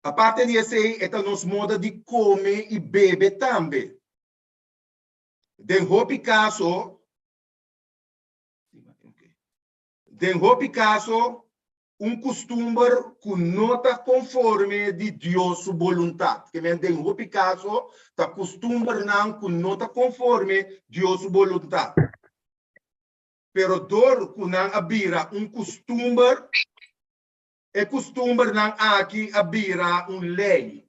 Aparte di esei, e ta nos moda di kome i bebe tambe. Den hopi kaso, den hopi kaso, un kustumber ku no ta konforme di Dios su boluntat. Ke men den hopi kaso ta kustumbernan ku no ta konforme Dios su boluntat. Pero dor ku nan a bira un kustumber, e kustumbernan aki a bira un lei.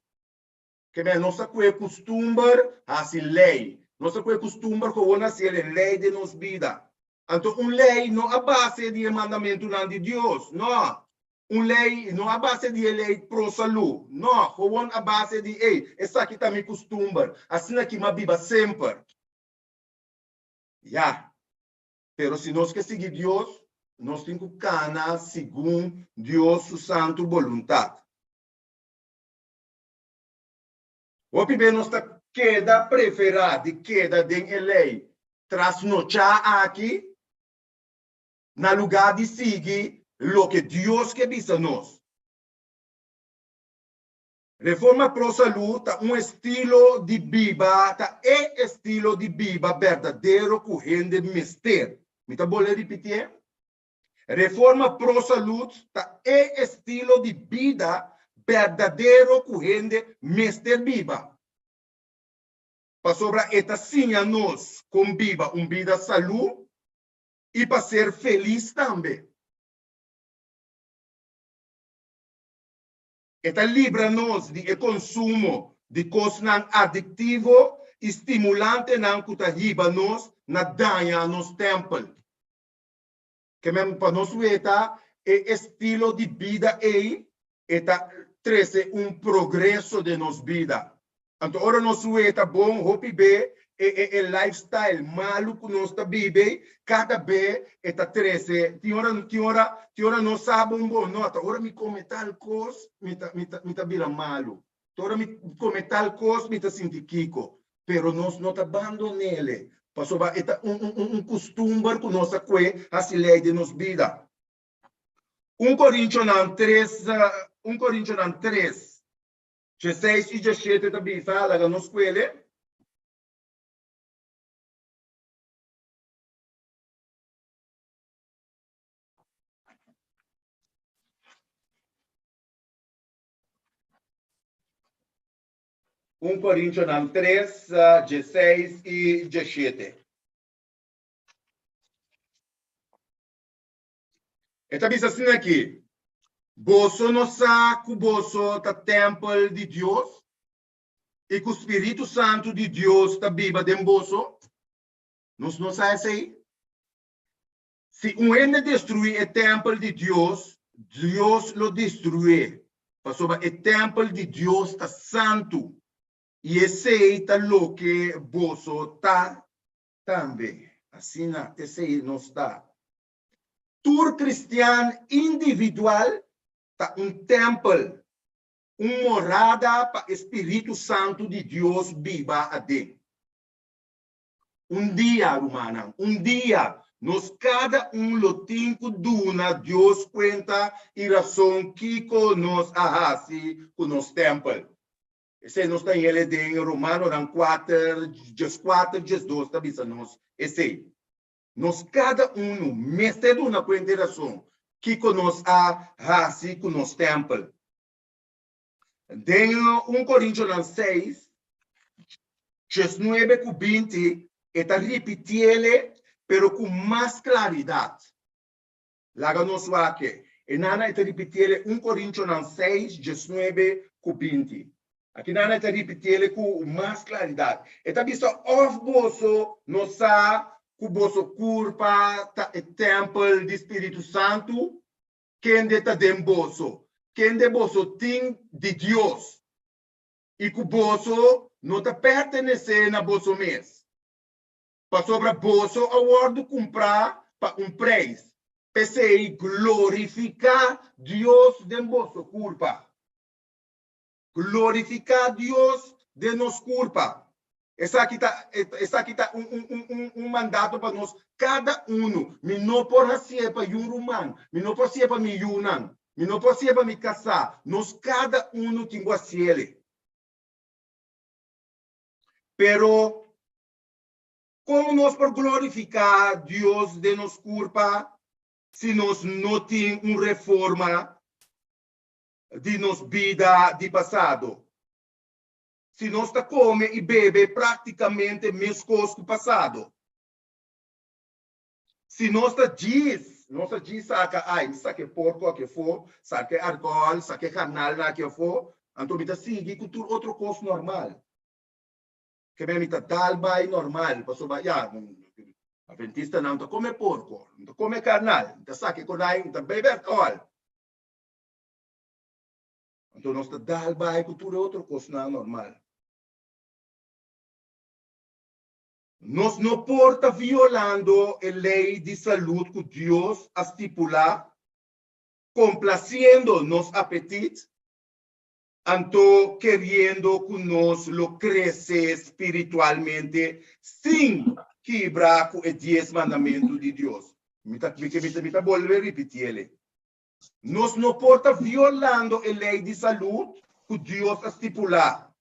Ke men nos a kue kustumber hasi lei. Nos a kue kustumber gewoon hasi el e lei den nos bida. Anto un lei no a base di e mandamentunan di Dios, no. Un lei no a base di e lei pro salú, no. Gewoon a base di, ey, esaki ta mi kustumber, asina ki m'a biba semper. Ya. Pero si nos ke sigui Dios, nos tin ku kana segun Dios su santu boluntat. Hopi be nos ta keda preferá di keda den e lei trasnochá aki na lugá di sigui loke Dios ke bisa nos. Reforma Pro Salú ta un estilo di biba, ta e estilo di biba berdadero ku hende mester. Mi ta bolbe ripitié, Reforma Pro Salud ta e estilo di bida berdadero ku hende mester biba, pasobra e ta siña nos kon biba un bida salú i pa ser felis tambe. E ta libra nos di e konsumo di kosnan adiktivo i stimulantenan ku ta hiba nos na daña nos tèmpel. Ke men pa nos weta e estilo di bida ei e ta trese un progreso den nos bida. Anto ora nos weta bon hopi be e e e lifestyle malu ku nos ta bibe kada be e ta trese tin ora tin ora tin ora nos sa bon bon no ta ora mi kome tal kos mi ta mi ta mi ta bira malu ta ora mi kome tal kos mi ta sinti kiko pero nos no ta bandon'ele, pasobra e ta un un un kustumber ku nos a kue hasi lei den nos bida. Un Korintionan tres, un Korintionan tres, djeseis i djeshete ta bisa, laga nos skuele. Un Korintionan tres, djeseis i djeshete. E ta bisa asina aki, Boso no sa ku boso ta tèmpel di Dios i ku spiritu santu di Dios ta biba den boso? Nos no sa esei? Si un hende destruí e tèmpel di Dios, Dios lo destruié, pasobra e tèmpel di Dios ta santu, i esei ta loke boso ta tambe. Asina, esei nos ta. Tur kristian individual ta un tèmpel, un morada pa e spiritu santu di Dios biba aden. Un dia, rumannan, un dia nos kada un lo tin ku duna Dios kuenta i rason kiko nos a hasi ku nos tèmpel. Esei nos ta hel den Romanonan kuater, djeskuater, djesdos ta bisa nos esei. Nos kada unu mester duna kuenta i rason kiko nos a hasi ku nos tèmpel. Den un Korintionan seis, diesnuebe ku binti, e ta ripitiele, pero ku mas klaridat. Laga nos wak e. E nana e ta ripitiele un Korintionan seis, diesnuebe ku binti. Aki nana e ta ripitiele ku mas klaridat. E ta bisa, Òf boso no sa ku boso kurpa ta e tèmpel di Spiritu Santu? Kende ta den boso, kende boso tin di Dios, i ku boso no ta pertenesé na boso mes, pasobra boso a wòrdu kumprá pa un preis, p'esei glorifiká Dios den boso kurpa. Glorifiká Dios den nos kurpa. Esaki ta esaki ta un un un un un mandato pa nos kada unu. Mi no por hasié pa yun ruman, mi no por hasié pa mi yunan, mi no por hasié pa mi kasá. Nos kada unu tin ku hasiele. Pero kon nos por glorifiká Dios den nos kurpa si nos no tin un reforma di nos bida di pasado? Si nos ta kome i bebe práktikamente meskos ku pasado? Si nos ta djis, nos ta djis saka, ai, mi saka e porko aki afó, saka e alkohòl, saka e karnalnan aki afó, anto mi ta sigui ku tur otro kos normal. Kebé mi ta dal bai normal, pasobra ya, adventistanan ta kome porko, nan ta kome karnal, nan ta saka e konai, nan ta bebe alkohòl. Anto nos ta dal bai ku tur e otro kosnan normal. Nos no por ta violando e lei di salud ku Dios a stipulá, komplasiendo nos apetit, anto keriendo ku nos lo krese spiritualmente sin kibra ku e Dies Mandamentu di Dios. Mi ta, mi, mi ta bolbe ripitiele. Nos no por ta violando e lei di salud ku Dios a stipulá,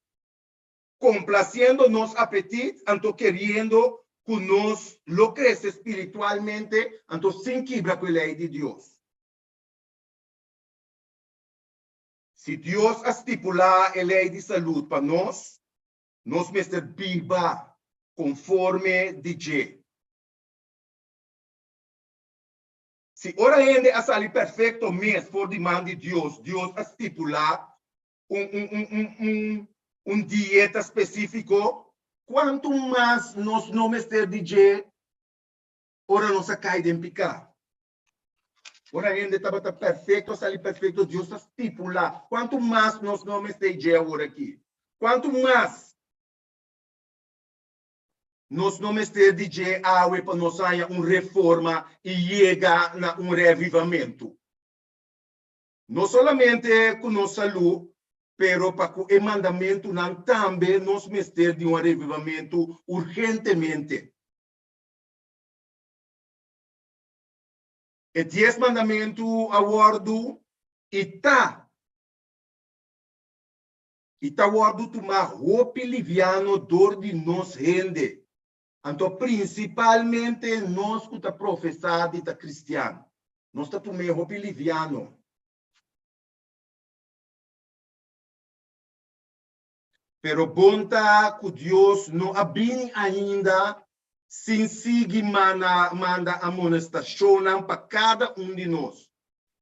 komplasiendo nos apetit anto keriendo ku nos lo krese spiritualmente anto sin kibra ku e lei di Dios. Si Dios a stipulá e lei di salud pa nos, nos mester biba konforme di dje. Si ora hende a sali perfecto mes for di man di Dios, Dios a stipula un, un, un, un, un, un dieta specifico, cuanto mas nos no mester di dje ora nos a cai den pica? Ora hende tabata perfecto, a sali perfecto, Dios a stipula. Cuanto mas nos no mester dje awor aki? Cuanto mas Nos no mester di dje awe pa nos haña un reforma i yega na un reavivamentu. No solamente ku nos salú, pero pa ku e mandamentunan tambe nos mester di un arevivamentu urgentemente. E Dies Mandamentu a wòrdu i ta. I ta wòrdu tumá hopi liviano dor di nos hende, anto prinsipalmente nos ku ta profesá di ta kristian. Nos ta tum'é hopi liviano. Pero bon ta ku Dios no a bini ainda sin sigui manda manda amonestashonnan pa kada un di nos,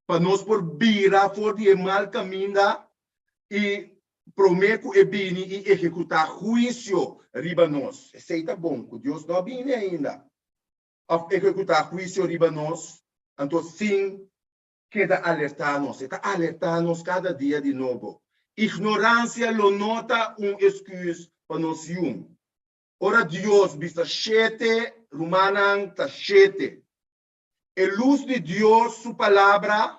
pa nos por bira for di e mal kaminda i promé ku e bini i ehekutá huisio riba nos. Esei ta bon, ku Dios no a bini ainda òf ehekutá huisio riba nos, anto sin keda alertá nos. E ta alertá nos kada dia di nobo. Ignoransia lo no ta un esküs pa nos yun. Ora Dios bisa shete, rumannan, ta shete. E lus di Dios su palabra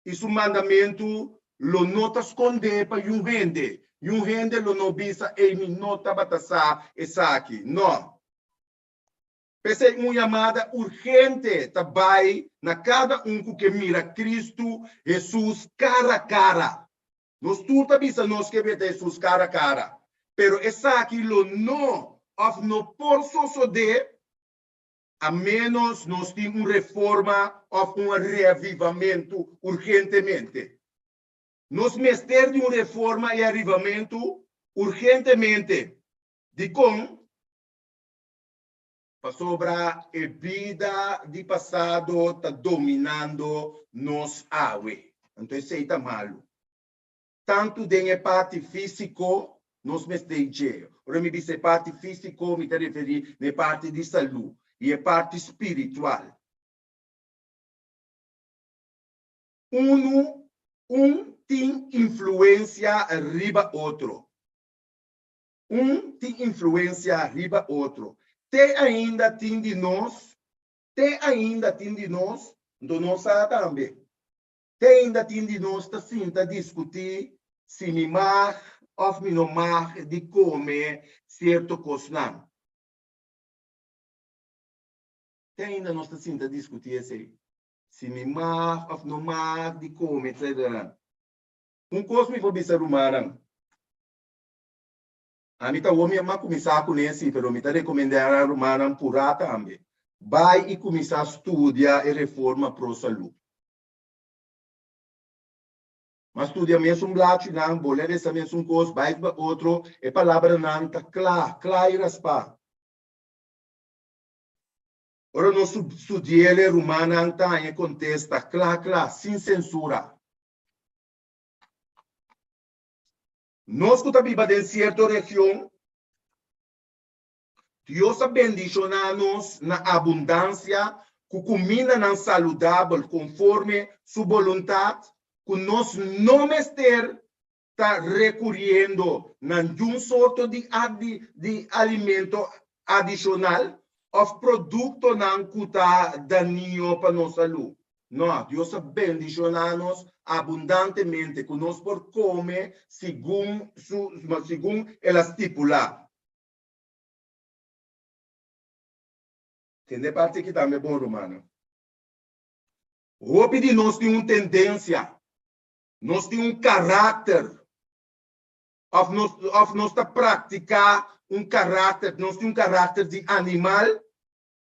i su mandamentu lo no ta skondé pa yun hende. Yun hende lo no bisa, Ey, mi no tabata sa esaki. No. P'esei un yamada urgente ta bai na kada un ku ke mira Kristu Hesus kara kara. Nos tur ta bisa nos ke mira Hesus kara kara, pero esaki lo no òf no por sosodé a ménos nos tin un reforma òf un reavivamentu urgentemente. Nos mester di un reforma i avivamentu urgentemente. Dikon? Pasobra e bida di pasado ta dominando nos awe. Anto esei ta malu. Tantu den e parti físiko, nos mester dje. Ora mi bisa e parti físiko, mi ta referí na e parti di salú i e parti spiritual. Unu un tin influensia riba otro. Un tin influensia riba otro. Te ainda tin di nos, te ainda tin di nos, nto nos sa tambe. Te ainda tin di nos ta sinta diskutí si mi mag òf mi no mag di kome sierto kosnan. Te ainda nos ta sinta diskutí esei, si mi mag òf no mag di kome, etsetera. Un kos mi por bisa rumannan, ami ta wou mi a kuminsá kuné sí, pero mi ta rekomendá rumannan purá tambe, bai i kuminsá studia e Reforma Pro Salú. Ma studia mesun blachinan, bo lesa mesun kos, bai riba otro, e palabranan ta kla, kla i raspá. Ora nos studi'el e rumannan ta haña e kontesta kla kla, sin sensura. Nos ku ta biba den sierto region, Dios a bendishoná nos na abundansia ku kumindanan saludabel konforme su boluntat, ku nos no mester ta rekuriendo na niun sorto di di alimento adishonal òf produktonan ku ta dañino pa nos salú. No, Dios a bendishoná nos abundantemente ku nos por kome segun su segun el a stipulá. Tende e parti aki tambe bon, rumannan. Hopi di nos tin un tendensia Nos tin un karakter òf nos òf nos ta praktiká un karakter, nos tin un karakter di animal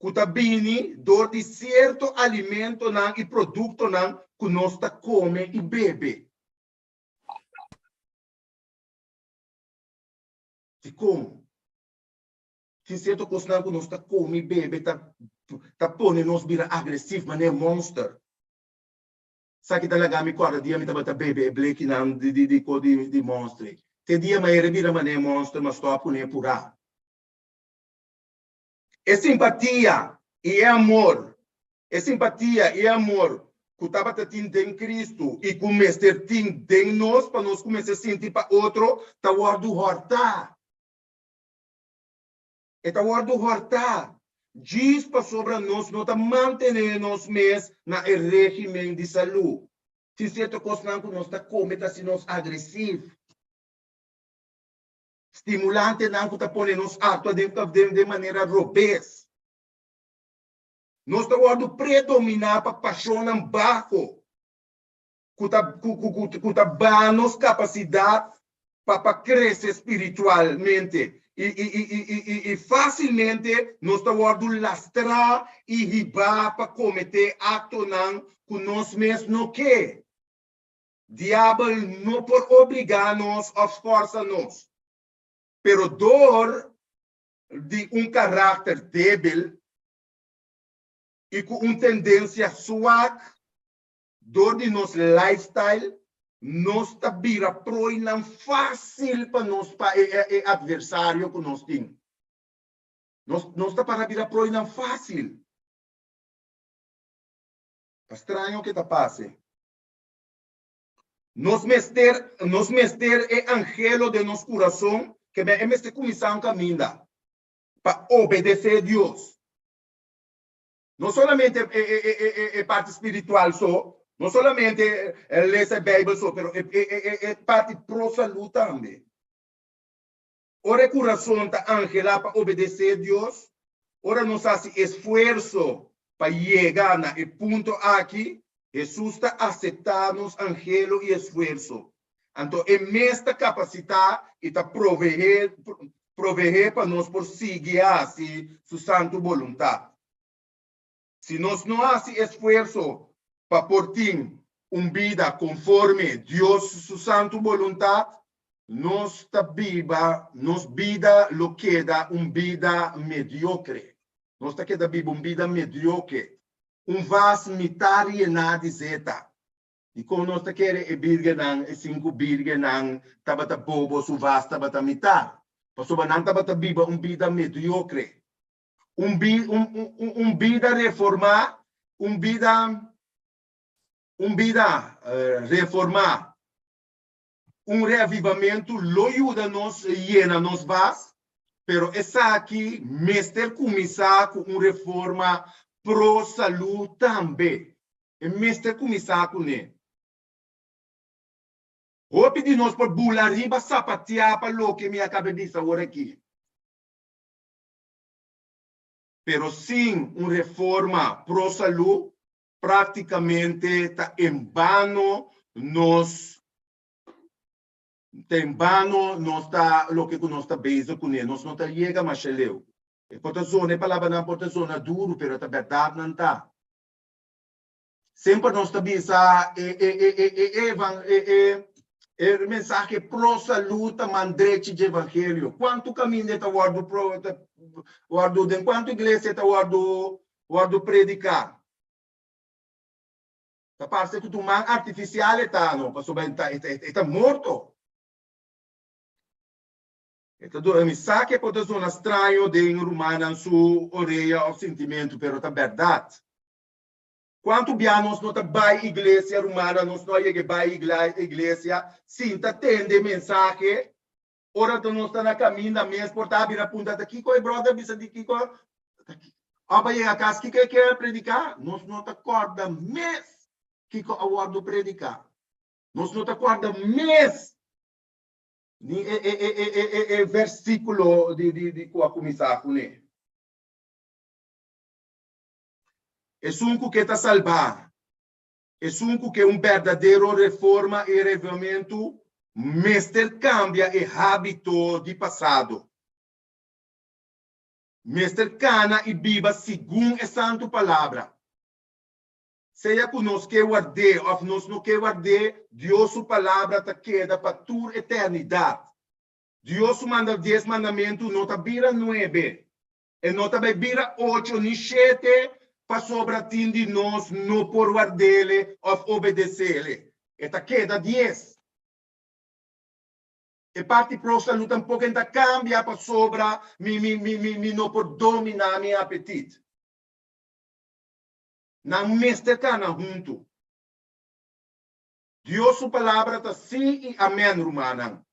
ku ta bini dor di sierto alimentonan i produktonan ku nos ta kome i bebe. Dikon? Tin sierto kosnan ku nos ta kome i bebe ta ta pone nos bira agresiv manera monster. Sa ki ta laga mi kòrda dia mi tabata bebe e blekinan di di di di di monster ei. Te dia mi a yera bira manera monster mi a stòp kuné purá. E simpatia i e amor, e simpatia i e amor ku tabata tin den Kristu i ku mester tin den nos pa nos ku mester sinti pa otro ta wòrdu hòrtá. E ta wòrdu hòrtá djis pasobra nos no ta mantené nos mes na e régimen di salú. Tin sierto kosnan ku nos ta kome ta hasi nos agresiv. Stimulantenan ku ta pone nos aktua den den manera robes. Nos ta wòrdu predominá pa pashonnan baho ku ta ku ku ku ku ta baha nos kapasidat pa pa krese spiritualmente i i i i i i i fásilmente nos ta wòrdu lastrá i hibá pa kometé aktonan ku nos mes no ke. Diabel no por obligá nos òf fòrsa nos, pero dor di un karakter débil i ku un tendensia swak, Dor di nos lifestyle nos ta bira proinan fácil pa nos pa e e adversario ku nos tin. Nos nos ta para bira proinan fácil. Ta straño ke ta pase. Nos mester nos mester e angelo den nos kurason ke e mester kuminsá un kaminda pa obedesé Dios. No solamente e, e, e, e, e parti spiritual so, no solamente lesa e Bijbel so, pero e, e, e, e parti pro salud tambe. Ora e corazón ta anhelá pa obedecé Dios, ora nos haci esfuerzo pa yega na e punto aki, Hesus ta aceptá nos anhelo i esfuerzo. Anto e mes ta capacitá i ta proveé proveé pa nos por sigui haci su santu boluntad. Si nos no haci esfuerzo pa por tin un bida conforme Dios su santu boluntad, nos ta biba, nos bida lo keda un bida mediocre. Nos ta keda biba un bida medioke, un vas mitar yená di zeta. Dikon nos ta kere e birgennan, e sinku birgennan, tabata bobo, su vas tabata mitar? Pasobra nan tabata biba un bida mediocre. Un bi, un, un, un bida reformá, un bida, un bida reformá, un reavivamentu lo yuda nos yena nos vas, pero esaki mester kuminsá ku un reforma pro salú tambe. E mester kuminsá kuné. Hopi di nos por bula riba sapatia pa loke mi a kaba bisa awor aki. Pero sin un reforma pro salú, práktikamente ta en bano nos ta en bano nos ta loke ku nos ta bezig kuné, nos no ta yega masha leu. E por ta zona, e palabranan por ta zona duru, pero ta bèrdat nan ta. Semper nos ta bisa e e e e e e evan e e e mensahe pro salú ta man drechi dje evangelio. Kuantu kaminda e ta wòrdu pro ta wòrdu den kuantu iglesia e ta wòrdu wòrdu prediká? Ta parse ku ta un man artifisial e ta no, pasobra e ta e ta morto. E ta duna mi sa ku e por ta zona straño den rumannan su orea òf sintimentu, pero ta bèrdat. Kuantu bia nos no ta bai iglesia, rumannan, nos no a yega bai iglesia sin ta tende mensahe, ora ta nos ta na kaminda mes por ta bira punta ta kiko e brother bisa di kiko òf a yega kas kiko e kier prediká, nos no ta kòrda mes kiko a wòrdu prediká, nos no ta kòrda mes ni e e e e e e versíkulo di di di ku a kuminsá kuné. Esun ku ke ta salbá, esun ku ke un berdadero reforma i revivamentu mester kambia e hábito di pasado. Mester kana i biba segun e Santu Palabra. Sea ku nos ke ward'é òf nos no ke ward'é, Dios su Palabra ta keda pa tur eternidat. Dios su manda dies mandamentu no ta bira nuebe. E no ta bai bira ocho ni shete pasobra tin di nos no por ward'ele òf obedes'ele. E ta keda dies. E parti pro salú tampoko e ta kambia pasobra mi mi mi mi mi no por dominá mi apetit. Nan mester kana huntu. Dios su palabra ta sí i amèn, rumannan.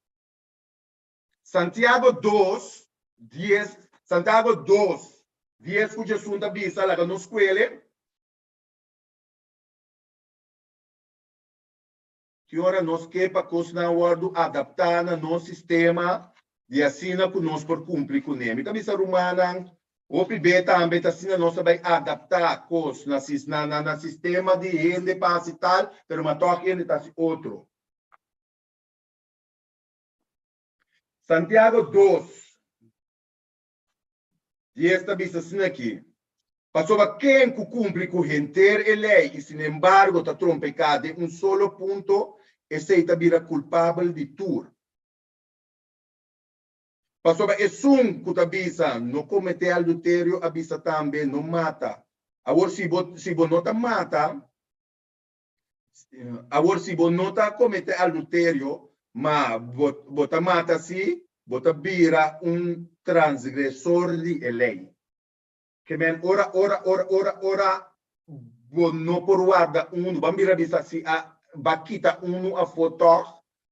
Santiago dos, dies, Santiago dos, dies ku Jesun ta bisa, laga nos skuele. Ki ora nos ke pa kosnan wòrdu adaptá na nos sistema di asina ku nos por kumpli kuné. Mi ta bisa rumannan, hopi be tambe ta asina nos ta bai adaptá kos na na na sistema di hende pa hasi tal, pero ma tòg hende ta hasi otro. Santiago dos, dies ta bisa asina aki, Pasobra ken ku kumpli ku henter e lei i sinembargo ta trompeká den un solo punto, esei ta bira kulpabel di tur. Pasobra esun ku ta bisa, No kometé adulterio, a bisa tambe, No mata. Awor, si bo, si bo no ta mata, Awor si bo no ta comete adulterio, ma bo, bo ta mata si, bo ta bira un transgresor di e ley. Ke men ora, ora, ora, ora, ora bo no por warda unu, ban bira bisa si a ba kita unu afo tog,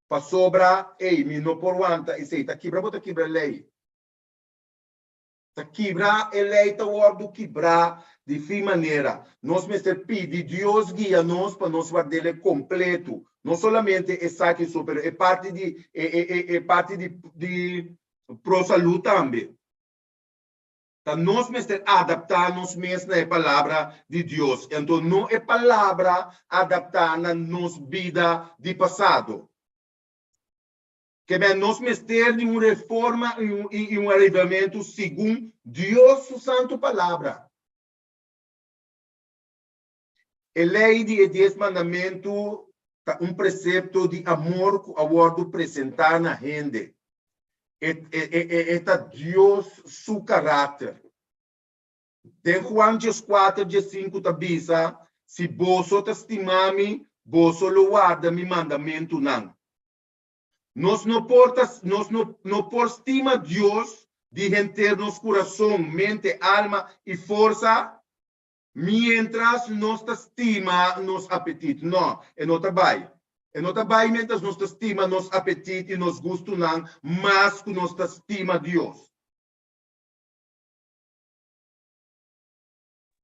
pasobra, ey, mi no por wanta esey, ta kibra bo ta kibra ley. Ta kibra e lei ta wòrdu kibrá di fin manera. Nos mester pidi Dios guia nos pa nos ward'El kompletu, no solamente esaki so, pero e parti di e e e e parti di di pro salú tambe. Ta nos mester adaptá nos mes na e Palabra di Dios, anto no e Palabra adaptá na nos bida di pasado. Kebè nos mester di un reforma i un arreglamentu segun Dios su santu palabra. E lei di e Dies Mandamentu ta un presepto di amor ku a wòrdu presentá na hende. E ta Dios su karakter. Den Juan dieskuater diesinku ta bisa, Si boso ta stima mi, boso lo warda mi mandamentunan. Nos no por ta, nos no, no por stima Dios di henter nos kurason, mente, alma i forsa miéntras nos ta stima nos apetit. No, e no ta bai. E no ta bai miéntras nos ta stima nos apetit i nos gustunan mas ku nos ta stima Dios.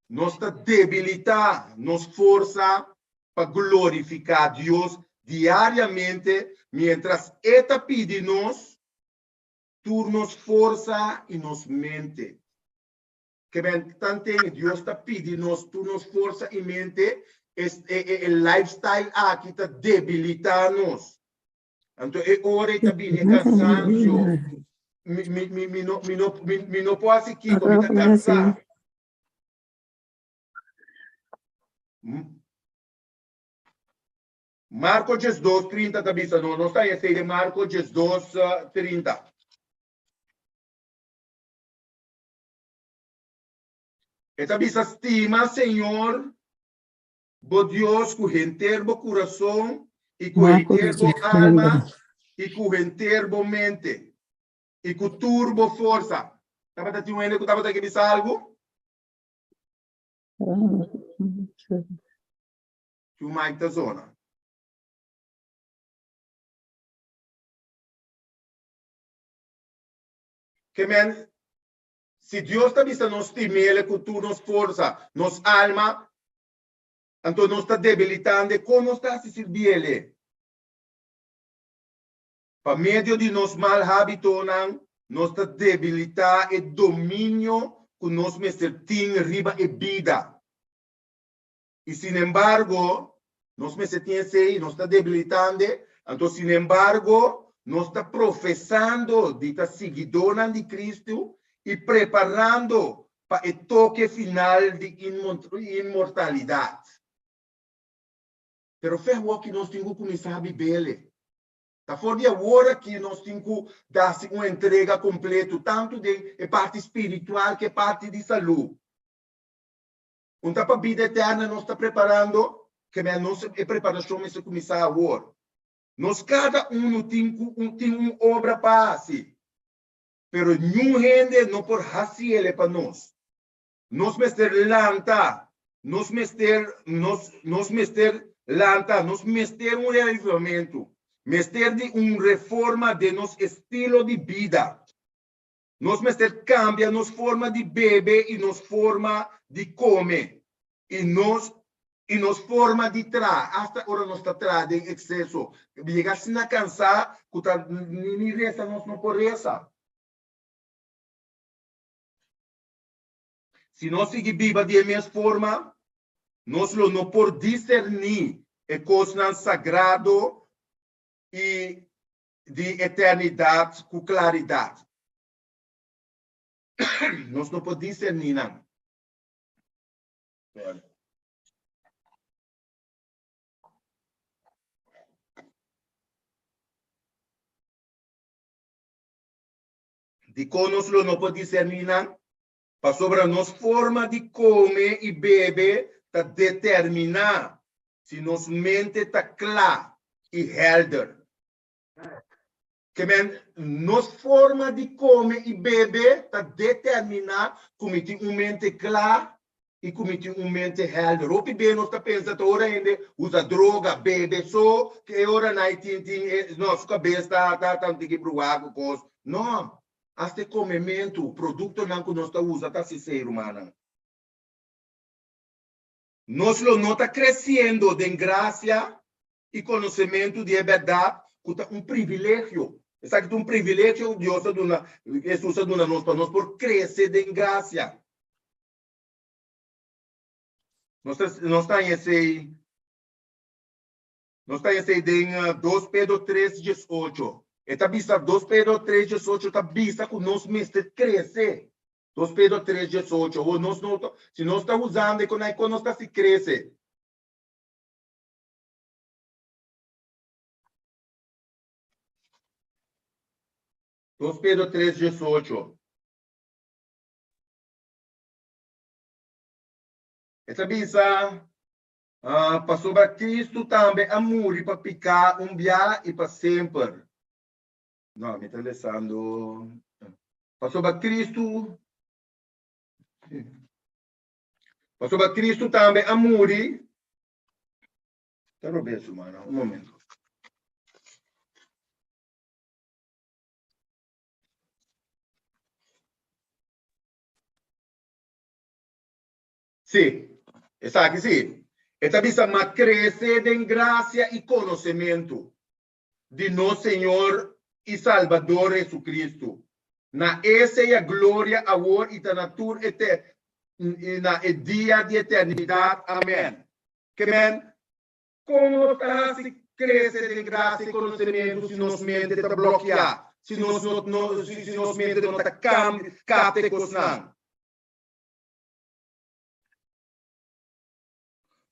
Nos ta debilitá nos forsa pa glorifiká Dios diariamente. Miéntras e ta pidi nos tur nos forsa i nos mente. Ke men tanten Dios ta pidi nos tur nos forsa i mente, e, e, e lifestyle aki ta debilitá nos. Anto e ora ei ta bini e kansansio. Mi, mi, mi, mi, no, mi, no, mi, mi no por hasi kiko, mi ta kansá. Marko 12, 30 ta bisa nos, nos ta esei den Marko 12, 30. E ta bisa stima Señor bo Dios ku henter bo kurason i ku Marko henter bo 12, alma 30. i ku henter bo mente i ku tur bo forsa. Tabata tin un hende ku tabata ke bisa algu? Tin un mic ta zona. Ke men, si Dios ta bisa nos stim'El ku tur nos forsa, nos alma, anto nos ta debilitand'E, kon nos ta hasi sirbi'El? Pa medio di nos mal hábitonan, nos ta debilitá e dominio ku nos mester tin riba e bida. I sinembargo, nos mester tin esei, nos ta debilitand'e, anto sinembargo, nos ta profesando di ta siguidónan di Kristu i preparando pa e toke final di inmortalidat. Pero fe awor ki nos tin ku kuminsá bib'el. Ta for di awor aki nos tin ku dasi un entrega kompleto, tantu den e parti spiritual ku e parti di salú. Un ta pa bida eterna nos ta preparando, ke men nos e preparashon mester kuminsá awor. Nos kada unu tin ku un tin un obra pa hasi, pero niun hende no por hasiele pa nos. Nos mester lanta, nos mester nos nos mester lanta, nos mester un reavivamentu, mester di un reforma den nos estilo di bida. Nos mester cambia nos forma di bebe y nos forma di come y nos y nos forma di traha, hasta ora nos ta traha den exceso, yega asina cansa cu ta ni ni reza nos no por reza. Si nos sigui biba di e mes forma, nos lo no por discerni e cosnan sagrado y di eternidat ku klaridat. Nos no por diserní nan. Sorry. Dikon nos lo no por diserní nan? Pasobra nos forma di kome i bebe ta determiná si nos mente ta kla i hèlder. Ke men, nos forma di kome i bebe ta determiná ku mi tin un mente kla i ku mi tin un mente hèlder. Hopi be nos ta pensa ta ora hende usa droga, bebe so, ke e ora nan e tin tin e, no, su kabes ta ta ta un tiki bruhá ku kos. No, hasta e komementu, produktonan ku nos ta usa ta hasi esei, rumannan. Nos lo no ta kresiendo den grasia i konosementu di e bèrdat ku ta un privilegio. Esaki ta un privilegio ku Dios a duna, Hesus a duna nos pa nos por krese den grasia. Nos ta nos ta haña esei nos ta haña esei den 2 Pedro 3 18. E ta bisa 2 Pedro 3 18 ta bisa ku nos mester krese. 2 Pedro 3 18. Awor nos no si nos ta usando e konai kon nos ta hasi krese? 2 Pedro 3, 18. E ta bisa, ah, pasobra Cristo tambe a muri pa piká un bia i pa semper. No, mi ta lesando. Pasobra Cristo, pasobra Cristo tambe a muri Ta robes humano, un momento. Sí, esaki sí. E ta bisa, ma crece den gracia y conocimiento. di nos Señor i Salbador Jesucristo. Na E sea gloria awor i ta na tur na e dia di eternidat. Amen. Ke men, kon nos ta hasi krese den grasia i konosementu si nos mente ta blokiá, si nos no si nos mente no ta kapta e kosnan?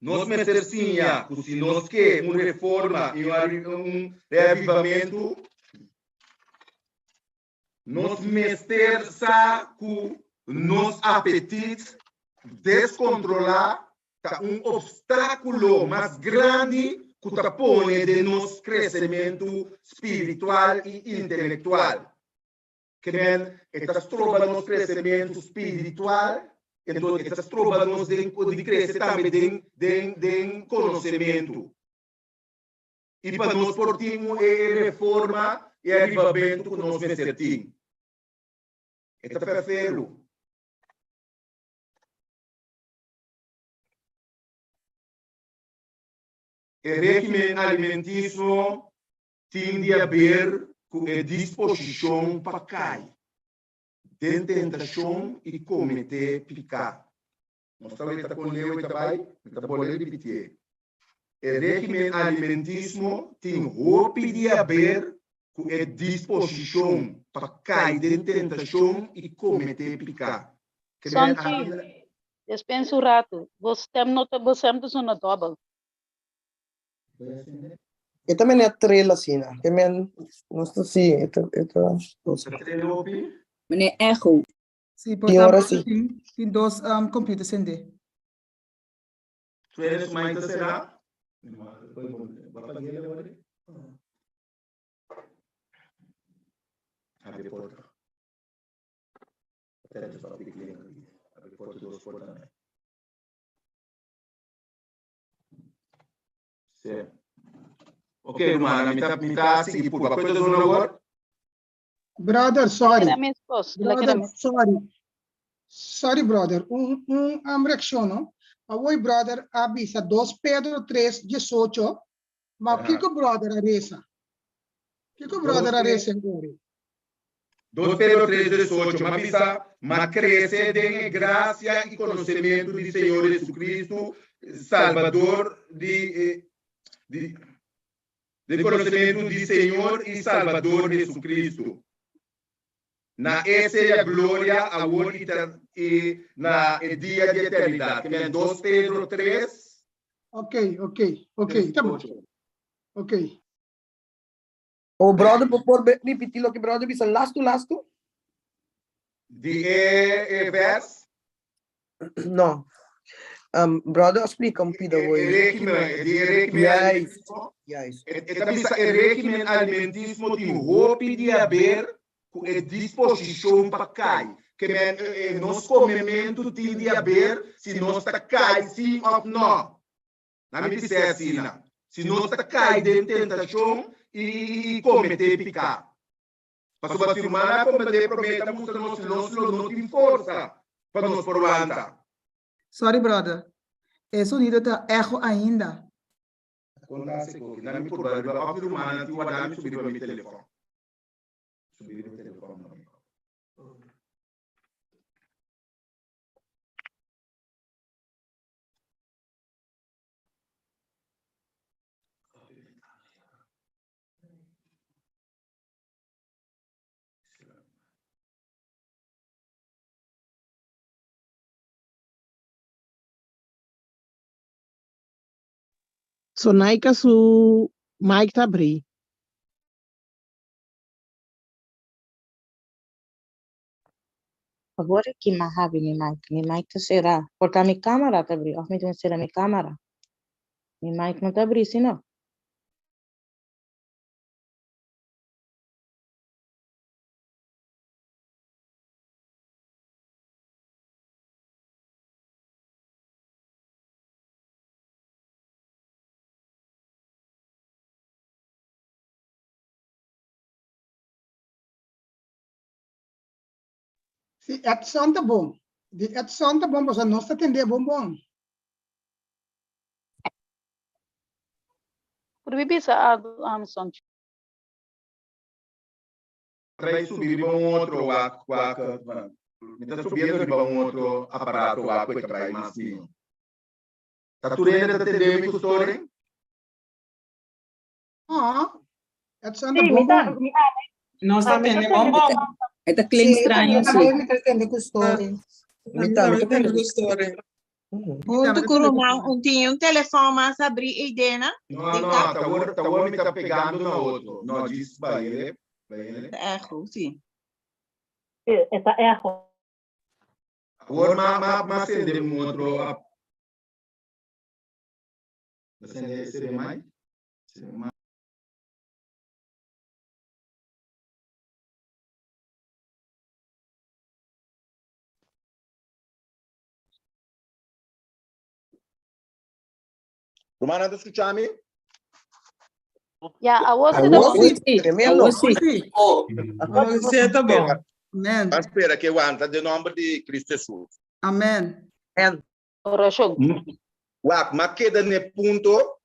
Nos mester siña ku si nos ke un reforma i un reavivamentu, nos mester sa ku nos apetit deskontrolá ta un opstákulo mas grandi ku ta pone den nos kresementu spiritual i intelektual. Ke men e ta stroba nos kresementu spiritual, enton e ta stroba nos den di krese tambe den den den konosementu. I pa nos por tin un e reforma i avivamentu ku nos mester tin. E ta ferfelu. E régimen alimentismo tin di haber ku e disposishon pa kai den tentashon i kometé piká. Nos ta weta kon leu e ta bai, mi ta bolbe ripitié. E régimen alimentismo tin hopi di haber ku e disposishon pa kai den tentashon i kometé piká. Sonchi, despensa un ratu, bo stem no ta, bo stem ta sona dòbel. E ta mene a trel asina. Ke men, nos ta si, e ta, e ta. Ta trel hopi? Meneer Echo. Sí, por Tin ta ora sí. tin, tin dos um, computer sende. Tweede su mai ta será. Abre porta. Abre porta dos porta. Sí. Ok, rumannan, mi ta, mi ta sigui purba. Kuenta zona awor? Brother, sorry. Keda mes kos, la keda Brother, mes. sorry. Sorry, brother. Un, un um, reaccion, no? Awor, brother, a bisa 2 Pedro 3, 18. Ma Aha. kiko brother a resa? Kiko brother a resa en ori? 2 Pedro 3, 18, ma bisa, ma krese den e grasia i konosementu di Señor Jesucristo, Salbador di, eh, di, den konosementu di Señor i Salbador Jesucristo. Na e sea gloria awor i, ter, i na e dia di eternidat. Ke men 2 Pedro 3, Ok, ta bon. 18. Ok. O brother, por por repetí loke brother bisa lastu lastu? Di e, e vers? No. Brother a splika un pida E, hoy. e régimen, di e régimen Juist. alimentismo. Juist. E, e ta bisa e régimen alimentismo tin hopi di haber ku e disposishon pa kai. Ke men, e, e, nos komementu tin di haber si nos ta kai sí òf no. Na mi bis'é asina, si nos ta kai den tentashon i, i, i kometé piká. Pasobra si rumannan a komprendé promé ta mustra nos si nos lo no tin forsa pa nos por wanta. Sorry brother. E sonido ta echo ainda. Kon ta hasi koki? Na mi purba riba òf mi rumannan tin wardá mi subi riba mi telefòn. Subi riba mi telefòn no. Sonaika su mic ta abrí. Awor aki m'a habri mi mic. Mi mic ta será. Porta mi kámara ta abrí. Òf mi tin sera mi kámara. Mi mic no ta abrí, sino. Si Edson ta bon. Di Edson ta bon, pasobra nos ta tendé bon bon. Por bisa algu, Sonchi. bai subi riba un otro wak wak mi ta subiendo riba un otro aparato wak ku e ta bai mas mihó. Ta tur hende ta tende mi ku story? Ah, het zijn de Sí, mi ta, bonbon. mi, ah, Nos ta ah, mi ta tende tende bon bon. E ta klink Sí, straño, mi sí. tambe mi ta tende ku story. Mi tambe ta tende ku story. Huntu ku ruman un tin un telefòn mas abrí eidena No, den no, kap. ta wor, ta wor mi ta pegando na otro. No, djis bai ele, bai ele. Ta echo, sí. Sí, e ta echo. Awor m'a, m'a, m'a sende un otro ap. M'a sende sende mai? Sende mai. Rumannan ta skucha mi? Ya, awor si ta Awor bon. sí, tremendo. Awor sí. Sí. Awor sí ta bon. Amen. Ban spera ke wanta den nomber di Cristo Jesus. Amen. Amen. Orashon. Wak, m'a keda n'e punto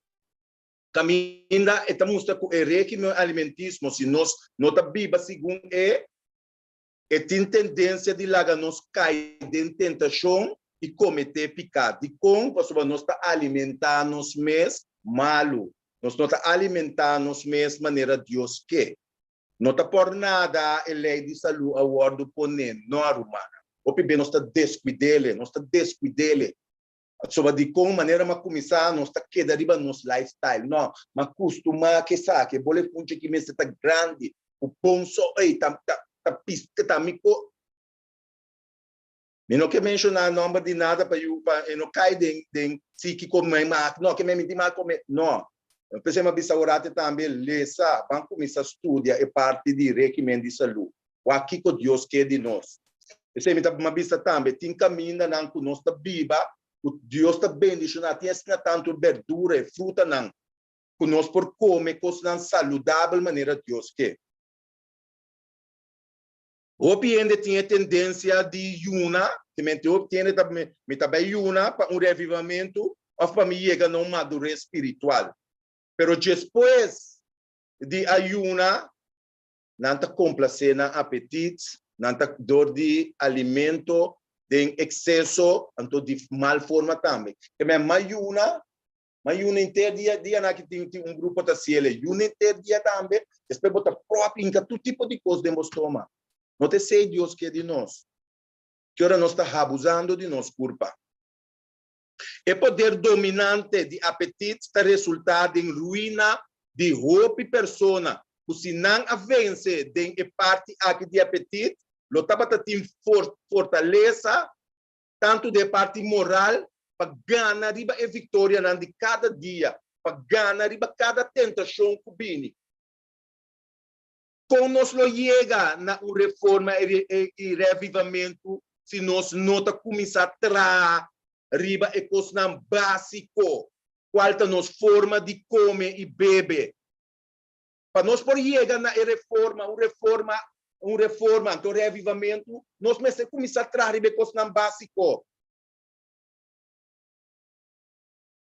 kaminda e ta mustra ku e régimen alimentismo, si nos no ta biba segun e, E tin tendensia di laga nos kai den tentashon i kometé piká. Dikon? Pasobra nos ta alimentá nos mes malu. Nos no ta alimentá nos mes manera Dios ke. No ta por nada e lei di salú a wòrdu poné, no, rumannan. Hopi be nos ta deskuid'é, nos ta deskuid'é. Pasobra dikon manera m'a kuminsá nos ta keda riba nos lifestyle. No, m'a kustumá ku esaki, e bole funchi aki mester ta grandi, ku bon so ei ta ta ta piska ta mi ko. Mi no ke menshoná nòmber di nada pa yu pa e no kai den den si kiko mi m'a no ke mi tin mal kome no. P'esei m'a bisa orate tambe lesa, ban kuminsá studia e parti di régimen di salú. Wak kiko Dios ke di nos. P'esei mi ta m'a bisa tambe, tin kamindanan ku nos ta biba ku Dios ta bendishoná, tin asina tantu berdura i frutanan ku nos por kome kosnan saludabel manera Dios ke. Hopi hende tin e tendensia di yuna, temente hopi hende ta mi ta bai yuna pa un reavivamentu òf pa mi yega na un madures spiritual. Pero despues di a yuna, Nan ta komplasé nan apetit, nan ta dor di alimento den ekseso, anto di mal forma tambe. Ke men ma yuna, ma yuna henter dia, dianan aki tin tin un grupo ta siele yuna henter dia tambe, despues bo ta pròp hinka tur tipo di kos den bo stoma. No ta esei Dios ke di nos. Ki ora nos ta habuzando di nos kurpa. E poder dominante di apetit ta resultá den ruina di hopi persona ku si nan a vense den e parti aki di apetit lo tabata tin fortalesa tantu den e parti moral pa gana riba e viktorianan di kada dia, pa gana riba kada tentashon ku bini. Kon nos lo yega na un reforma i reavivamentu si nos no ta kuminsá traha riba e kosnan básiko, kual ta nos forma di kome i bebe? Pa nos por yega na e reforma, un reforma, un reforma, anto reavivamentu, nos mester kuminsá traha riba e kosnan básiko.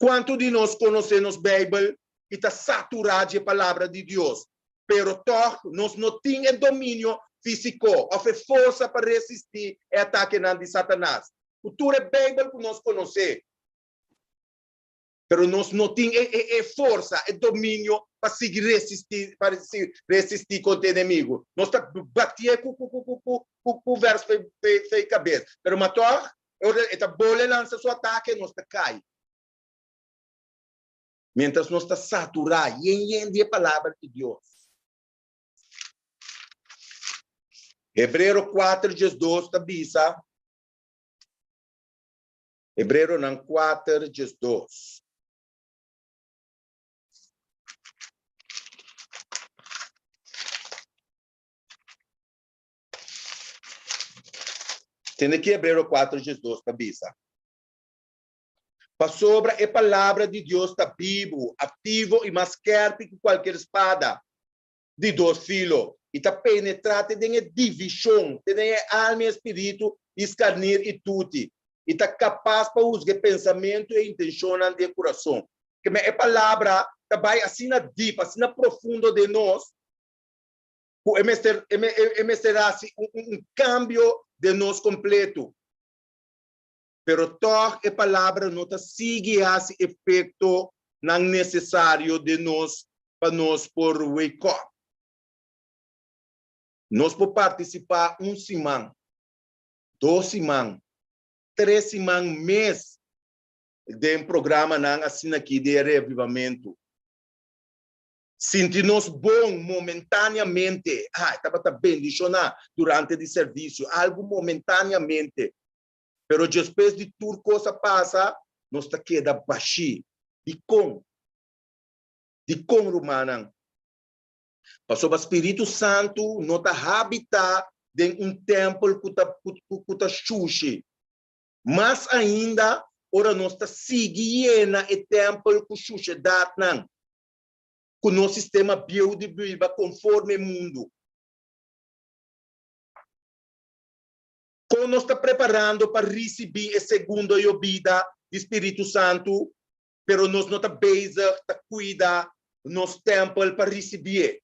Kuantu di nos konosé nos Beibel i ta saturá dje Palabra di Dios, pero tòg nos no tin e dominio físiko òf e forsa pa resistí e atakenan di Satanas? Ku tur e Beibel ku nos konosé, pero nos no tin e e forsa, e dominio pa sigui resistí pa resistí kontra e enemigu. Nos ta batié ku ku ku ku ku ku vèrs fe fe kabes, pero ma tòg E ora e ta bole lansa su atake, nos ta kai. Mientras nos ta saturá yen yen di e Palabra di Dios. Hebrero kuater diesdos ta bisa, Hebreronan kuater diesdos. Tende ki Hebrero 4, 12 ta bisa. Pasobra e palabra di Dios ta bibu, aktivo i mas skèrpi ku kualker spada di dos filo, i ta penetrá te den e divishon, te den e alma i e spiritu, i skarnir i tuti, i ta kapas pa husga e pensamentu i e intenshonnan di e kurason. Keme e palabra ta bai asina dip, asina profundo den nos. Ku e mester e mester hasi un kambio den nos kompleto. Pero tòg e palabra no ta sigui hasi efektonan nesesario den nos pa nos por wake up. Nos por partisipá un siman, dos siman, tres siman mes den programanan asin'aki di e reavivamentu. Sinti nos bon momentáneamente. Ah, e tabata bendishoná durante di servisio, algu momentáneamente. Pero despues di tur kos a pasa, nos ta keda bashí. Dikon? Dikon, rumannan? Pasobra Spiritu Santu no ta habitá den un tèmpel ku ta ku ta shushi. Mas ainda ora nos ta sigui yena e tèmpel ku shushedatnan, ku nos sistema bieu di biba konforme mundu. Kon nos ta preparando pa risibí e segundo yobida di Spiritu Santu, pero nos no ta bezig ta kuida nos tèmpel pa risibié?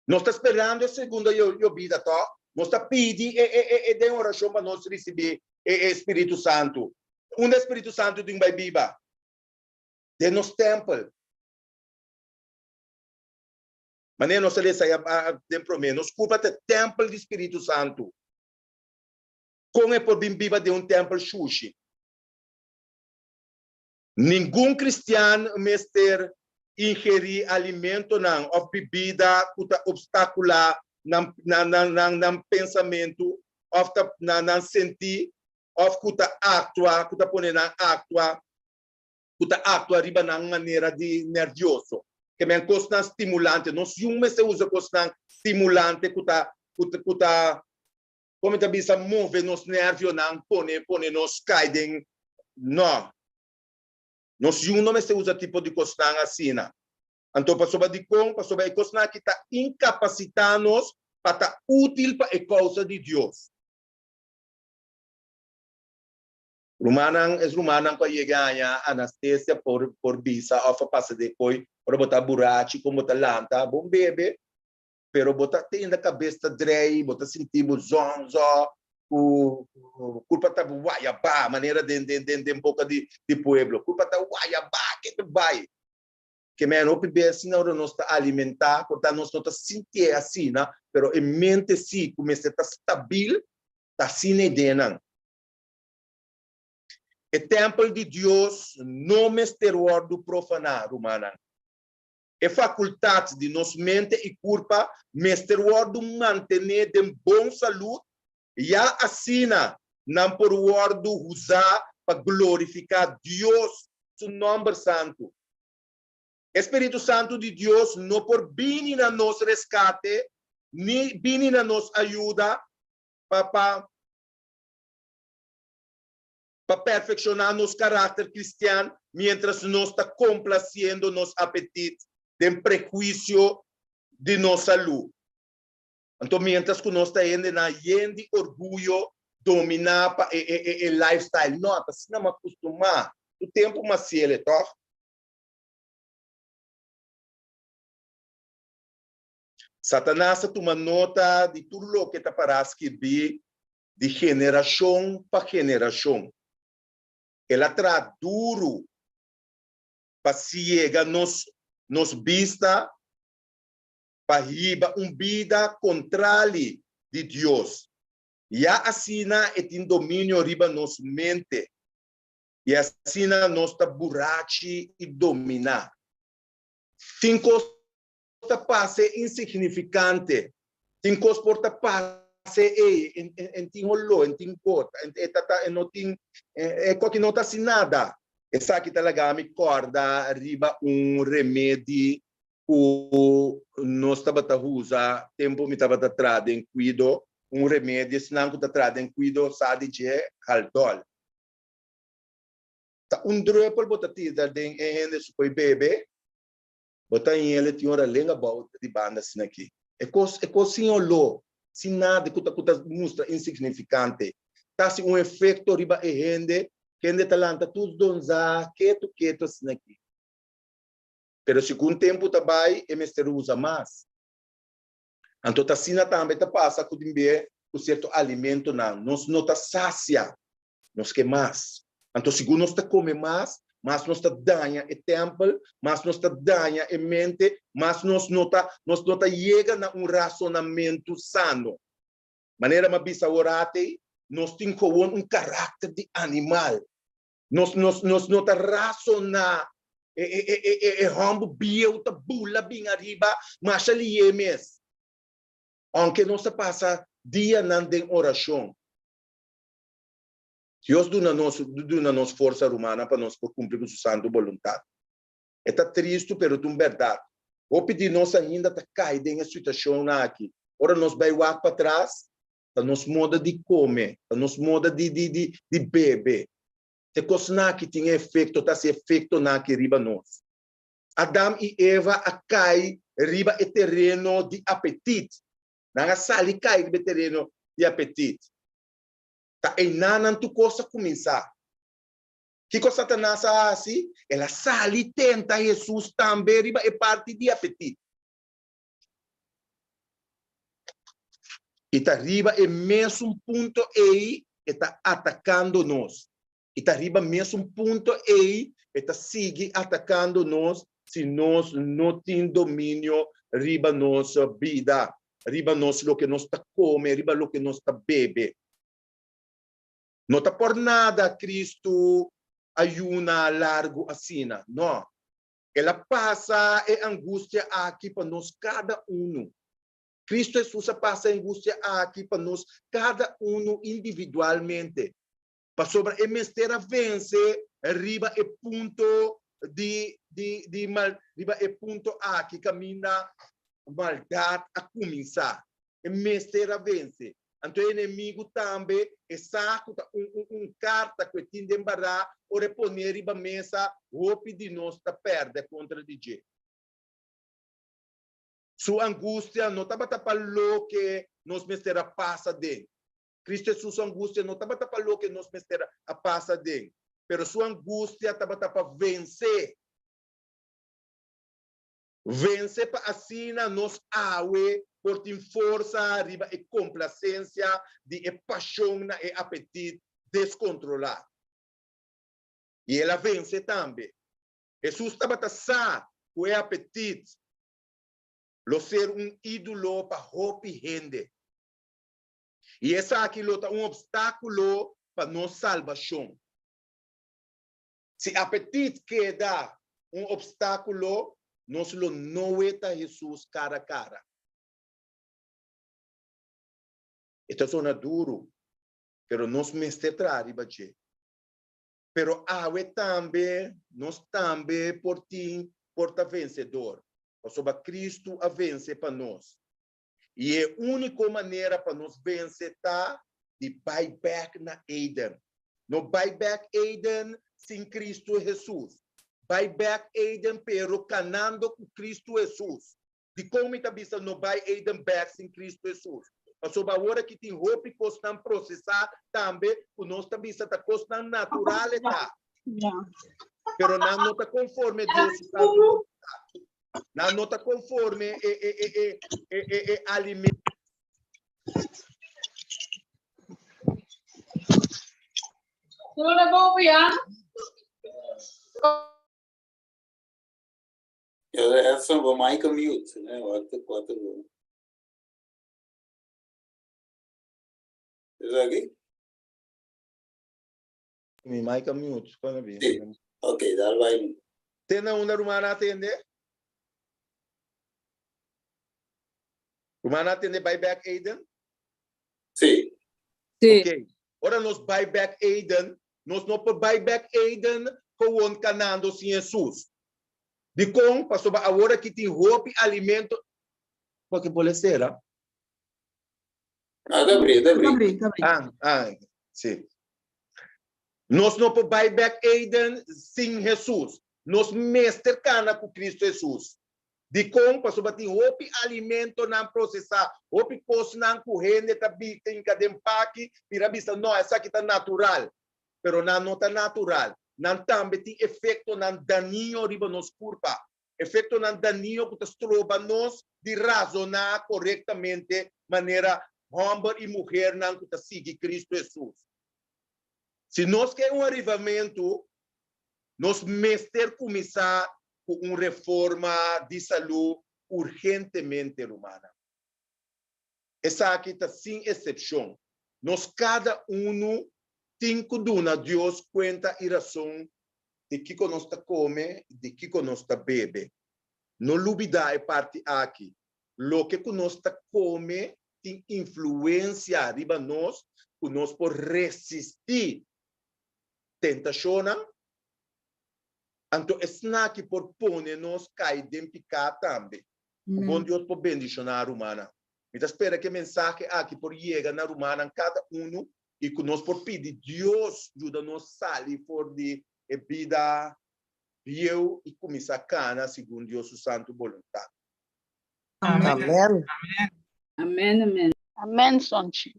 Nos ta sperando e segundo yobida, tòg? Nos ta pidi e den orashon pa nos risibí e Spiritu Santu. Unda e Spiritu Santu tin bai biba? Den nos tèmpel. Manera nos a lesa ya den promé, nos kurpa ta e tèmpel di Spiritu Santu. Kon e por bin biba den un tèmpel shushi? Ningun kristian mester ingerí alimentonan òf bibida ku ta opstakulá nan nan pensamentu òf ta nan sentí òf ku ta aktua ku ta pone nan aktua ku ta aktua riba nan manera di nèrvioso. Ke men kosnan stimulante. Nos yun mester usa kosnan stimulante ku ta ku ta Kon mi ta bisa move nos nervionan pone pone nos kai den no. Nos yu no mester usa tipo di kosnan asina. Anto pasobra dikon? Pasobra e kosnan aki ta inkapasitá nos pa ta útil pa e kousa di Dios. Rumannan, es rumannan ku a yega haña anastesia por por bisa òf a pasa den koi ora bo ta burachi kon bo ta lanta, bon bebe pero bo ta tende kabes ta drei, bo ta sinti bo zonzo, ku kulpa ta wayabá, manera den den den den boka di di pueblo, kulpa ta wayabá ke ta bai. Ke men hopi bes asina ora nos ta alimentá, por ta nos no ta sintié asina, pero e mente si ku mester ta stabil, ta asina e denan. E tèmpel di Dios no mester wòrdu profaná, rumannan. E facultad di nos mente y curpa mester wordo mantene den bon salud, ya asina nan por wordo usa pa glorifica Dios su nomber santo. E Spiritu Santo di Dios no por bini na nos rescate ni bini na nos ayuda pa pa pa perfekshoná nos karakter kristian miéntras nos ta komplasiendo nos apetit den prehuisio di nos salú. Anto miéntras ku nos ta hendenan yen di orguyo dominá pa e e e lifestyle, no, ta asina mi a kustumá tur tempu mi a hasiel e, tòg? Satanas ta tuma nota di tur loke ta pará skirbí di generashon pa generashon. El a traha duru pa siega nos nos bista pa hiba un bida kontrali di Dios. Ya asina e tin dominio riba nos mente i asina nos ta burachi i dominá. Tin kos ta pase insignificante. Tin cos por ta pase ey, en, en, en tin holó, en tin cot, en, e ta, ta, en no tin, e, e koki no ta haci nada. Esaki ta laga mi corda riba un remedi cu nos tabata usa tempo mi tabata traha den cuido, un remedi, esnan cu ta traha den cuido sa di dje, Haldol. Ta un druppel bo ta tira den e hende su por bebe, Bo ta hende tin ora lenga bou di banda asina aki. E kos, e kos sin oló, sin nada ku ta ku ta mustra insignifikante, ta hasi un efekto riba e hende, hende ta lanta tur donzá, ketu ketu asina aki. Pero segun tempu ta bai, e mester usa mas. Anto ta asina tambe ta pasa ku tin be ku sierto alimentonan. Nos no ta sasia, nos ke mas. Anto segun nos ta kome mas, mas nos ta daña e tèmpel, mas nos ta daña e mente, mas nos no ta nos no ta yega na un rasonamentu sano. Manera mi a bisa awor atei, nos tin gewoon un karakter di animal. Nos nos nos no ta rasoná. E e e e e e hòmber bieu ta bula bin ariba masha lié mes. Ounke nos ta pasa dianan den orashon, Dios duna nos duna nos forsa rumannan pa nos por kumpli ku su santu boluntat. E ta tristu pero ta un bèrdat. Hopi di nos ainda ta kai den e situashonnan aki. Ora nos bai wak patras, ta nos moda di kome, ta nos moda di di di di bebe. Ta e kosnan aki tin e efekto, ta hasi efektonan aki riba nos. Adam i Eva a kai riba e tereno di apetit. Nan a sali kai riba e tereno di apetit. Ta einan nan tur kos a kuminsá. Kiko Satanas a hasi? El a sali tenta Hesus tambe riba e parti di apetit. I ta riba e mesun punto ei e ta atakando nos. I ta riba mesun punto ei e ta sigui atakando nos si nos no tin dominio riba nos bida, riba nos loke nos ta kome, riba loke nos ta bebe. No ta por nada Kristu a yuna largu asina, no. El a pasa e angustia aki pa nos kada unu. Kristu Hesus a pasa e angustia aki pa nos kada unu individualmente, pasobra e mester a vense riba e punto di di di mal riba e punto aki kaminda maldat a kuminsá. E mester a vense. Anto e enemigu tambe e sa ku ta un un un karta ku e tin den bará, ora e pon'é riba mesa, hopi di nos ta pèrdè kontra di dje. Su angustia no tabata pa loke nos mester a pasa den. Cristo Hesus su angustia no tabata pa loke nos mester a pasa den, pero su angustia tabata pa vense. Vense pa asina nos awe por tin forsa riba e komplasensia di e pashon na e apetit deskontrolá. I el a vense tambe. Hesus tabata sa ku e apetit lo ser un ídolo pa hopi hende. I esaki lo ta un opstákulo pa nos salbashon. Si apetit keda un opstákulo, nos lo no weta Hesus kara kara. E ta zona duru, pero nos mester traha riba dje. Pero awe tambe nos tambe por tin por ta vensedor, pasobra Kristu a vense pa nos. I e úniko manera pa nos vense ta di bai bèk na Eden. No bai bèk Eden sin Kristu Hesus. Bai bèk Eden pero kanando ku Kristu Hesus. Dikon mi ta bisa no bai Eden bèk sin Kristu Hesus? Pasobra awor aki tin hopi kosnan prosesá tambe ku nos ta bisa ta kosnan natural e ta. Pero nan no ta konforme Dios su santu boluntat. Nan no ta konforme e e e e e e e alimento. Sino na boven, ja? Ja, Edson, bo mic mute, né? Wat wat Is aki? Mi mic a mute, kon a bin? Sí. Ok, daar bai. Te na unda ruman a atende? Ruman a atende bai back Eden? Sí. Sí. Ok. Ora nos bai back Eden, nos no por bai back Eden gewoon kanando sin Hesus. Dikon? Pasobra awor aki tin hopi alimento. Porque por sera. Ah, ta abrí, ta Ta abrí. abrí, ta abrí. Ah, ah, sí. Nos no por bai bek Eden sin Hesus. Nos mester kana ku Kristu Hesus. Dikon? Pasobra tin hopi alimentonan prosesá, hopi kosnan ku hende ta hinka den paki, mira bisa, no, esaki ta natural. Pero nan no ta natural. Nan tambe tin efektonan dañino riba nos kurpa. Efektonan dañino ku ta stroba nos di razoná korektamente manera hòmber i muhernan ku ta sigui Kristu Hesus. Si nos ke un arivamentu, nos mester kuminsá ku un reforma di salú urgentemente, rumannan. Esaki ta sin eksepshon. Nos kada unu tin ku duna Dios kuenta i rason di kiko nos ta kome i di kiko nos ta bebe. No lubidá e parti aki, loke ku nos ta kome tin influensia riba nos ku nos por resistí tentashonnan, anto esnaki por pone nos kai den piká tambe. Ku bon Dios por bendishoná rumannan. Mi ta spera ku e mensahe aki por yega na rumannan kada unu i ku nos por pidi Dios yuda nos sali for di e bida bieu i kuminsá kana segun Dios su santu boluntat. Amen. Amen, amen. Amen, Sonchi.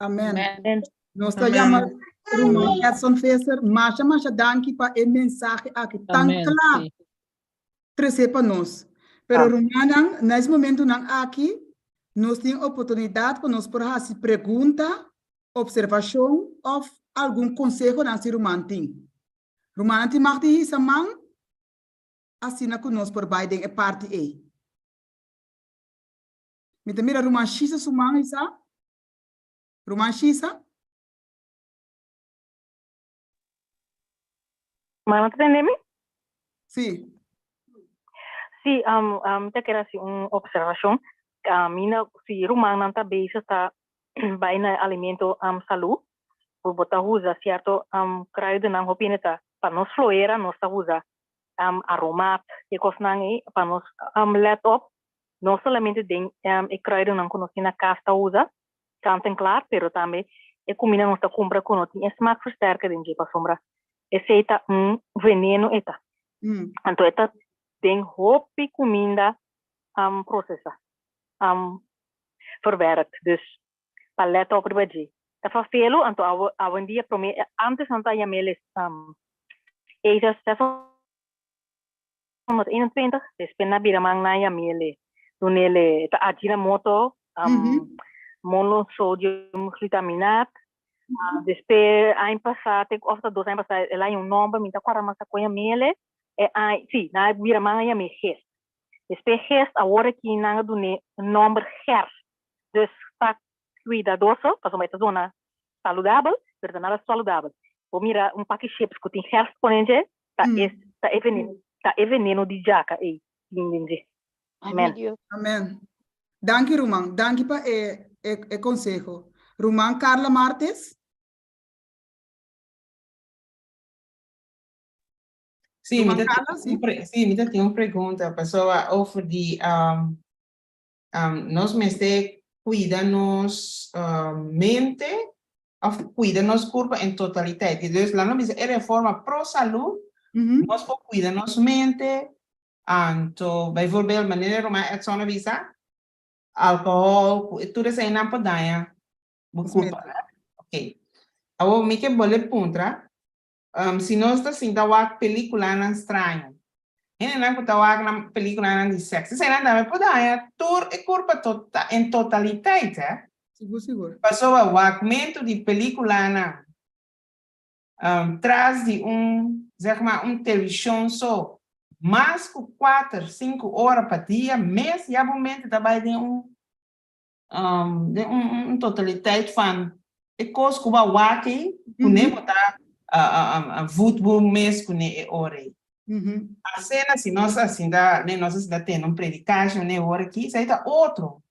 Amen. Amen. Nos ta yama ruman Edson Visser. Masha, masha danki pa e mensahe aki tan Amen, kla sí. trese pa nos. Pero Ah. rumannan, na es momentunan aki, nos tin oportunidat pa nos por hasi pregunta, observashon òf algun konsehonan si ruman tin. Rumannan tin mag di hisa man asina ku nos por bai den e parti ei. Mi ta mira ruman Shisa su man hisa. Ruman Shisa? Mama, ta tende mi? Sí. Sí, mi ta kere hasi un observashon. Mi na, si rumannan ta bezig ta bai na alimento salú, bo bo ta usa sierto kruidennan hopi hende ta, pa nos floera nos ta usa aromat, e kosnan ei pa nos let op, no solamente den e kruidennan ku nos tin na kas ta usa, kant en klaar, pero tambe e kuminda nos ta kumpra ku no tin e smaakversterker den dje pasobra esei ta un veneno e ta. Anto e ta den hopi kuminda prosesá, verwerkt. Dus pa lèt op riba dje. Ta fafelu, anto awendia promé, ántes nan ta yam'el Asia 621, despues nan a bira man nan yam'el dun'el e ta Ajinomoto, monosodium glutaminaat. Despues aña pasá te òf ta dos aña pasá el a haña un nòmber, mi ta kòrda mas kon yam'el e aña, sí, nan a bira man a yam'é gest. Despues gest awor aki nan a dun'é nòmber gers. Dus ta cuidadoso, pasobra e ta zona saludabel, pero ta nada saludabel. Bo mira un paki chips cu tin gers pone dje, ta e ta e veneno, ta e veneno di djaka ey tin den dje. Amen. Amen. Danki ruman, danki pa e e conseho. Ruman Carla Martes. Sí, mi Ruman ta Carla, tin sí. un pre- sí, mi ta tin un pregunta, pasobra over di um, Nos mester cuida nos mente of cuida nos curpa en totaliteit. Dus laat nos bisa e reforma pro salud, nos por cuida nos mente, anto bijvoorbeeld manera Ruman Edson a bisa, alcohol, cu tur eseinan por daña bo curpa. Ok. Awor mi ke bolbe puntra, Si nos ta sinta wak peliculanan straño, hendenan cu ta wak nan peliculanan di sexo, eseinan tambe por daña tur e curpa tota en totaliteit, hè? Sigur, sigur. Pasobra wakmentu di peliculanan tras di un, zeg maar, un television so, mas cu cuater, cinco ora pa dia mes ya bo mente ta bay den un den un totaliteit van e kos ku bo a wak ei, kuné bo ta voed bo mes kuné e ora ei. Asina si nos a sinta, ne nos a sinta tende un predikashi ne ora aki, esei ta otro.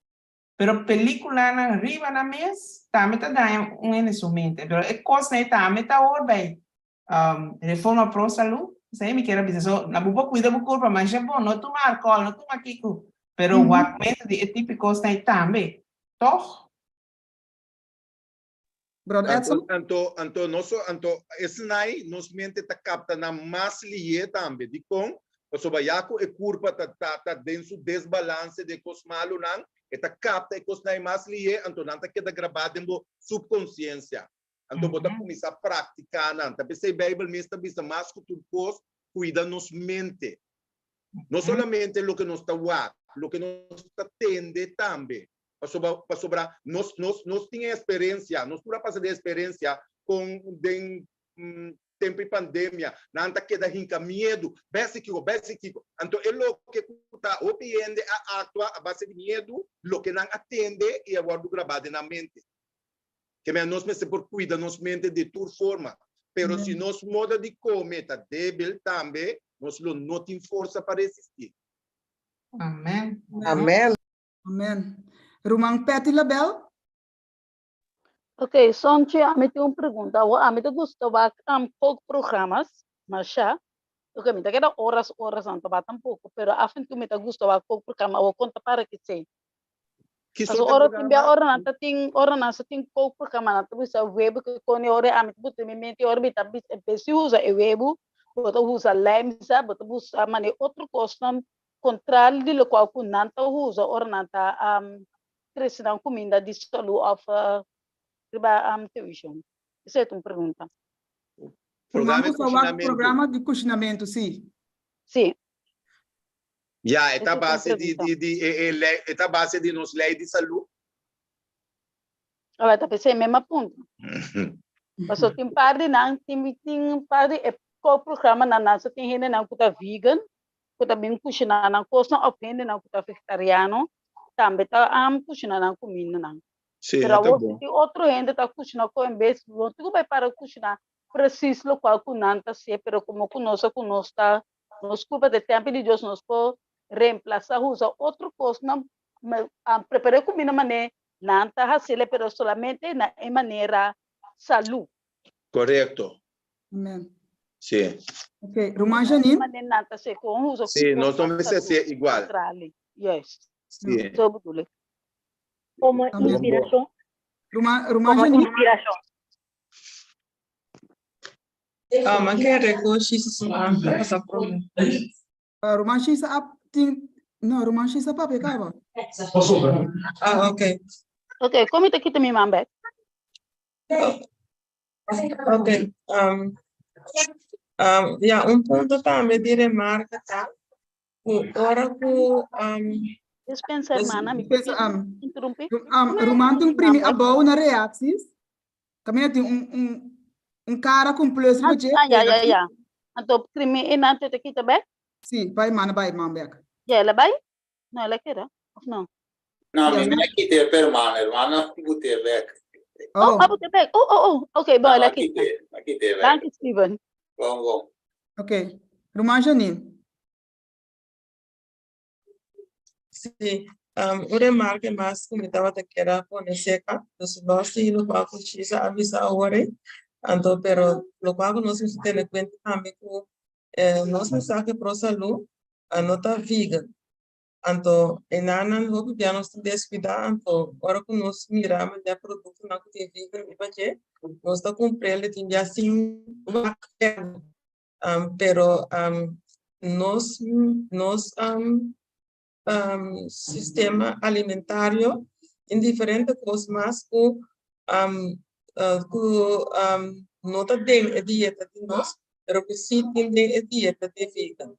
Pero pelikulanan riba nan mes tambe ta daña un hende su mente. Pero e kosnan ei tambe ta hoor bij Reforma Pro Salud, esei mi kier a bisa. So, na bo por cuida bo curpa masha bon, no tuma alcohol, no tuma kico, pero wak mester di e tipo di cosnan ei tambe, toch? Brother Edson? Anto, anto, nos, anto, esnai nos mente ta capta nan mas lihé tambe. Dikon? Pasobra ya ku e kurpa ta, ta, ta den su desbalance di e kos malunan, e ta capta e kosnan ei mas lihé, anto nan ta keda grabá den bo subkonsiensia. Anto bo ta kuminsá praktiká nan. Ta p'esei Beibel mes ta bisa mas ku tur kos, kuida nos mente. No solamente loke nos ta wak, loke nos ta tende tambe. Pasobra, pasobra nos, nos, nos tin e experiencia, nos tur a pasa den experiencia con den tempo di pandemia, nan ta keda hinca miedu, besi kico, besi kico. Anto e loke cu ta hopi hende a actua a base di miedu, loke nan a tende y a wordo graba den nan mente. Ke men nos mester por cuida nos mente di tur forma, pero si nos moda di come ta debil tambe, nos lo no tin forsa pa resisti. Amen. Amen. Amen. Ruman Patty Label. Ok, Sontje, ami tin un pregunta. Awor, ami ta gusta wak um, kookprogramma's, masha. Ok, mi ta keda horas, horas nan ta wak tampoco, pero af en toe mi ta gusta wak kookprogramma. Awor, kon ta para kisei? Ki Paso soort ora tin bia programa? ora nan ta tin, ora nan sa tin kookprogramma, nan ta bisa webu ke koni ora ami ta buta mi mente, ora mi ta bisa, en bes di usa e webu, bo ta usa lijmza, bo ta usa mane otro kosnan contrario di lokual ku nan ta usa ora nan ta um, trese nan kuminda di salú òf riba televishon? Esei ta un pregunta. Programa di Ruman ku sa wak kushinamentu. programa di kushinamentu, sí. Sí. Ya, e ta Esei ta un base di, pregunta. di, di, e, e lei, e ta base di nos lei di salú. Ora ta p'esei mesmo a puntra. Pasobra tin par di nan, tin, tin par di e kookprogramanan nan sa tin hendenan ku ta vegan, ku ta bin kushiná nan kosnan òf hendenan ku ta vegetariano tambe ta kushiná nan kumindanan. Sí, Pero e ta awor si bon. tin otro hende ta kushiná ku en bes no tin ku bai para kushiná presis lokual ku nan ta hasié, pero komo ku nos a ku nos ta nos kulpa ta e tèmpel di Dios nos por remplasá usa otro kosnan prepará e kuminda manera nan ta hasiel pero solamente na e manera salú. Korekto. Amen. Sí. Ok, Ruman Janine. Manera nan ta hasié kon usa Sí, nos no mester hasié igual. Contrali. Juist. Sí. Zo bedoel ik. Como Amen. inspiracion. Ruman, Ruman Como Janine. inspiracion. Ah, man kere ku Shisa su a pasa prome. Ruman Shisa a tin, no, Ruman Shisa papia kaba. Ah, ok. Ok, kon mi ta kita mi man bek? Ok, um, um, ja, un punto tambe di remarca ta ku ora ku um, Dispensa, hermana, mi Dispensa, um, interrumpí. Um, Ruman tin primi abou na reacties. Caminda tin un, un, un cara ku un plus riba dje. Ah, ja, ja, ja. Anto primi e nan te kita bek? Si, bai mana bai man bek. Ja, el a bai? No, el a keda, of no? No, mi Ja. mi a kita e pa hermano, hermano bute bek. Oh, Oh, a bute bek. Oh, oh, oh. Ok, bon, el a No, kita. kita, a kita bek. Danki, Steven. Bon, bon. ok. Ruman Janine. Sí, um, un remarke mas ku mi tabata kier a pone seka, dus los di lokual ku Shisa a bisa awor ei, anto pero lokual ku nos mester tene kuenta tambe ku eh, nos mensahe pro salú a no ta vegan. Anto e nannan hopi bia nos ta deskuidá, anto ora ku nos mira manera produktonan ku tin vegan riba dje, nos ta kumprel di tin bia sin wak verder. Um, pero um, nos, nos um, um, sistema alimentario tin diferente kos mas ku um, uh, ku um, no ta den e dieta di nos, pero ku sí tin den e dieta di vegan.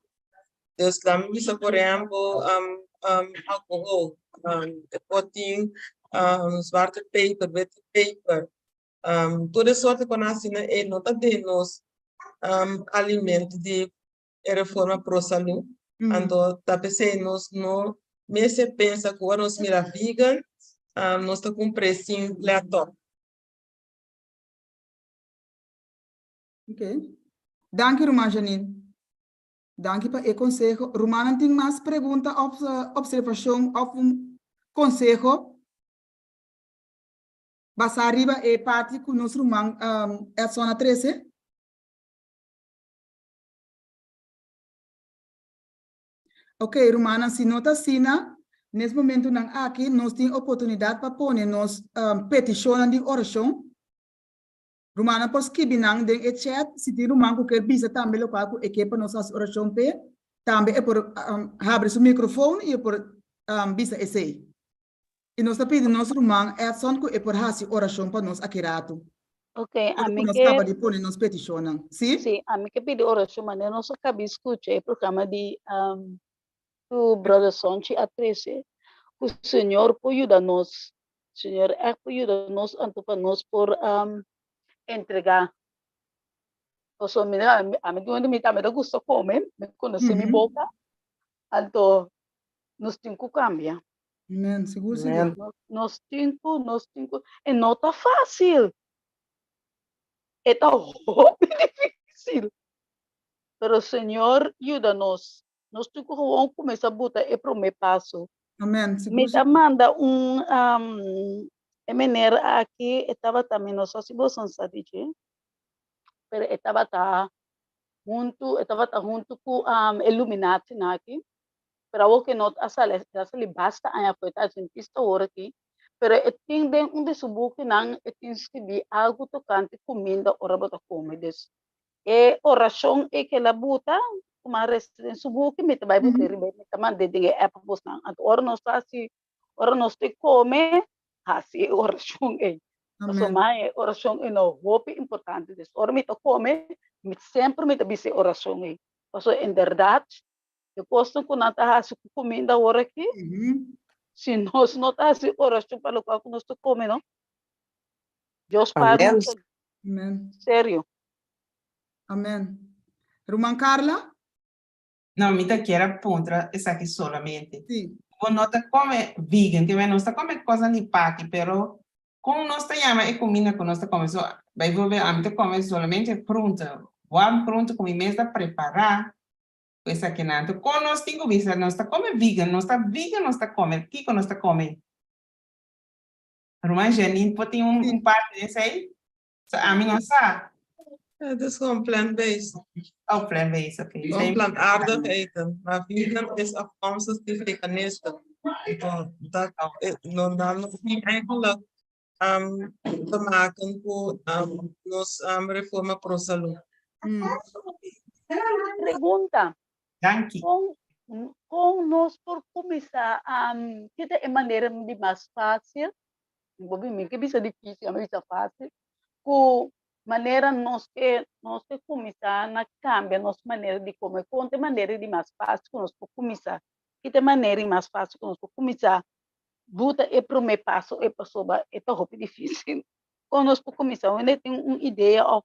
Dus laat me bisa, por ehempel, um, um, alcohol, um, e por tin um, zwarte peper, witte peper, Um, tur e sorte con asina e no ta den nos um, alimento di e reforma pro salud. Anto ta pesey nos no mester pensa cu ora nos mira vegan, um, nos ta cumpre sin let op. Ok. Danki, Ruman Janine. Danki pa e conseho. Rumannan tin mas pregunta of observacion of un conseho? Basá riba e parti ku nos ruman Edson a trese. Ok, rumannan, si no ta asina, nes momentunan aki nos tin oportunidat pa pone nos petishonnan di orashon. Rumannan por skibi nan den e chat. Si tin ruman ku ker bisa tambe lokual ku e ke pa nos hasi orashon p'e, tambe e por habri su mikrofon i e por bisa esei. I nos ta pidi nos ruman Edson ku e por hasi orashon pa nos aki ratu. Ok, Ora ami ku nos ke kaba di pone nos petishonnan. Sí? Sí, ami ke pidi orashon manera nos a kaba di skucha e programa di um, ku Brother Sonchi a trese, ku Señor por yuda nos. Señor ègt por yuda nos anto pa nos por um, entregá. Pasobra mi, ami tin mi tambe ta gusta kome, mi konosé mi boka, anto nos tin ku kambia. Amen, sigur sigur. Nos, nos tin ku, nos tin ku, e no ta fácil. E ta hopi difícil. Pero Señor yuda nos. Nos tin ku gewoon kuminsá buta e promé paso. Amen, sigur Mi ta sigur. manda un um, e meneer aki, e tabata, mi no sa si boso sa di dje, pero e tabata huntu, e tabata huntu ku um, Illuminati nan aki. Pero awor ke no a sali, a sali basta aña afuera, ta adventista awor aki, pero e tin den un di su bukinan, e tin skibí algu tokante kuminda ora bo ta kome. Dus e orashon ei ke el a buta, ku mi a resa den su buki, mi ta bai buta riba, mi ta mand'é den e app bosnan. Anto ora nos ta hasi, ora nos ta kome, hasi e orashon ei. Pasobra e orashon ei no hopi importante. Dus ora mi ta kome, mi semper mi ta bisa e orashon ei. Pasobra en bèrdat E kosnan ku nan ta hasi ku kuminda awor aki, si nos no ta hasi orashon pa lokual ku nos ta kome, no? Dios para Amen. nos Amen. serio. Amen. Ruman Carla? No, mi ta kier a puntra esaki solamente. Sí. Bo no ta come vegan, ke men nos ta come cosnan di paki, pero con nos ta yama e cuminda cu nos ta come? So, bijvoorbeeld, ami ta come solamente groente, warm groente cu mi mes ta prepara, Ku esakinan. Anto kon nos tin ku bisa? Nos ta kome vegan, nos ta vegan, nos ta kome. Kiko nos ta kome? Ruman Janine por tin un, un parte den esei? So, ami no sa. Het is gewoon plant-based. Oh, plant-based, oké. Gewoon plantaardig eten. Maar vegan is afkomstig die veganisten. Dat, no, dan nog niet eigenlijk te maken ku nos reforma pro salud. Pregunta. Danki. Kon, kon nos por kuminsá um, ki ta e manera di mas fásil, bo bi mi ke bisa difísil, mi bisa fásil, ku manera nos ke nos ke kuminsá na kambia nos manera di kome, kon ta e manera di mas fásil ku nos por kuminsá? Ki ta e manera di mas fásil ku nos por kuminsá buta e promé paso e pasobra e ta hopi difísil. Kon nos por kuminsá? Wende tin un idea òf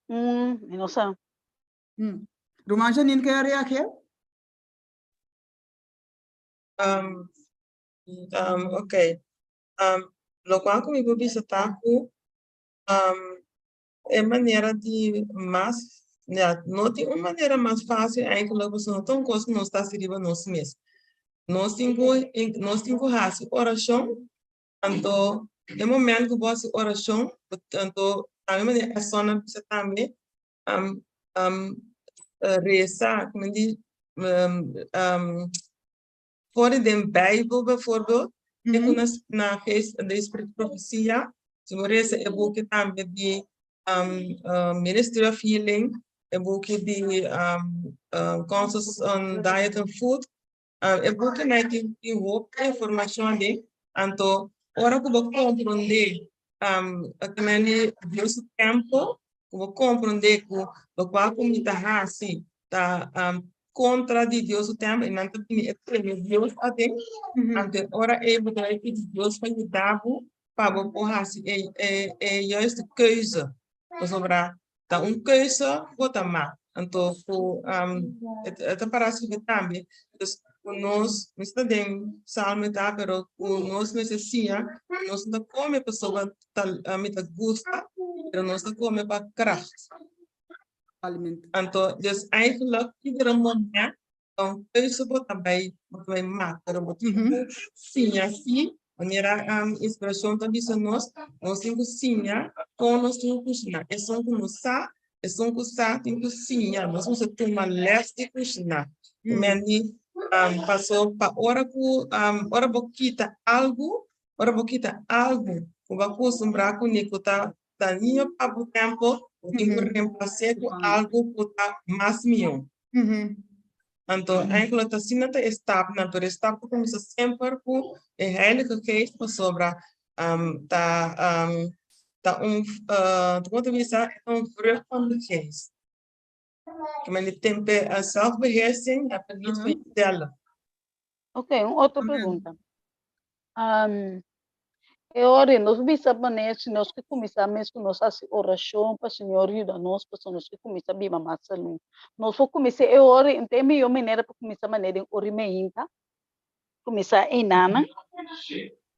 un, mi no sa. Ruman Janine ke a reageer? Oké. Lokual ku mi por bisa ta ku e manera di mas, ya, no tin un manera mas fácil eigenlijk, pasobra no ta un kos ku nos ta hasi riba nos mes. Nos tin ku, nos tin ku hasi orashon, anto e momento ku bo hasi orashon, anto tambe manera Edson a bisa tambe, resa, komo di, for di den Bijbel bijvoorbeeld, mm -hmm. na, na geest de espíritu profecia, si bo resa e buki tambe di Ministry of Healing, e buki di Counsels on Diet and Food, e buki na tin tin hopi informacion den, anto ora ku bo comprende um, Dios su tempo, ku bo comprende ku lokual ku mi ta hasi ta kontra di Dios su tèmpel i nan ta bini e teme Dios aden, anto e ora ei bo ta bai pidi Dios pa yuda bo pa bo por hasi e e e juiste keuze, pasobra ta un keuze bo ta mak, anto ku e ta para sirbi tambe, dus ku nos, mi sta den salmo e ta, pero ku nos mester siña, nos no ta kome pasobra ta mi ta gusta, pero nos ta kome pa kracht. Alimento. Anto, dus eigenlijk iedere moment ta un keuze bo ta bai, bo ta bai maak, pero bo tin ku siña si, manera inspiracion ta bisa nos, nos tin ku siña kon nos tin ku kushiná. Esun ku no sa, esun ku sa tin ku siña. Nos mester tuma les di kushiná. Men di, paso pa ora ku, ora bo kita algu, ora bo kita algu ku bo a kustumbrá kuné ku ta Dañino pa bo tempo, bo tin ku reemplacé ku algo ku ta mas mihó. Anto, eigenlijk ta asina ta e stapnan, pero e stap ta kuminsá semper ku e Heilige Geest pasobra ta. ta un uh, kon ta bisa, e ta un vrucht van de geest. Ke men di tempe uh, zelfbeheersing heb je niet van jezelf. Oké, un otro pregunta. Um, e ora nos bisa mané si nos ke kuminsá mes ku nos hasi orashon pa Señor yuda nos pasobra nos ke kuminsá biba mas salú. Nos por kuminsá e ora i ta e mihó manera pa kuminsá mané den ora i meinta, kuminsá einanan.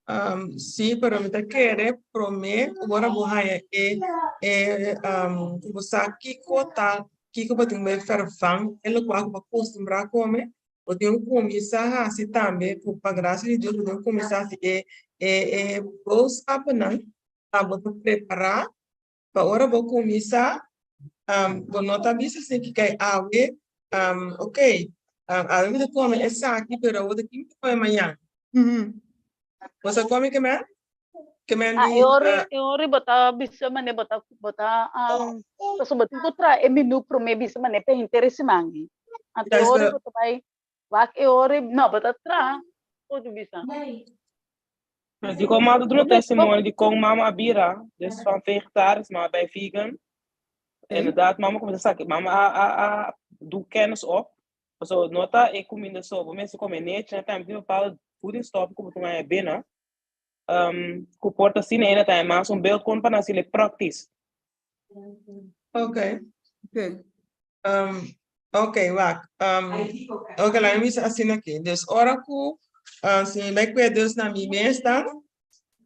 Um, sí, pero mi ta kere promé ku ora bo haña e e um, ku bo sa kiko ta kiko bo tin bai vervang e lokual ku bo a kustumbrá kome, Bo tin ku kuminsá hasi tambe ku pa grasia di Dios bo tin ku kuminsá hasi e e e boodschappennan pa bo ta prepará pa ora bo kuminsá bo no ta bisa si ki kai awe ok awe mi ta kome esaki pero awor ta ki mi ta kome mañan. Bo sa kome ke men? Ke men Ah, di e ora, e ora bo ta bisa mane bo ta bo ta um, pasobra bo tin ku traha e menu promé bisa mane pa henter e siman. Anto e Juist, ora pero bo ta bai wak e ora no bo ta traha por bisa. Di kon mama ta duna Bo mes bo testimonio di kon mama a bira, dus van vegetarisch mama bij vegan. Inderdaad, mama kuminsá saki, mama a a a doe kennis op. Pasobra no ta e kuminda so, bo mester kome nechi, na tambe tin bepaalde voedingsstoffen ku bo ta haña binnen. Um, ku por ta asina ena ta mas un beeld kon pa nan hasiel praktisch. Oké. Oké. Um, oké, wak. Um, oké, laat me bisa asina aki. Dus ora ku uh, si mi bai kue dus na mi mes dan,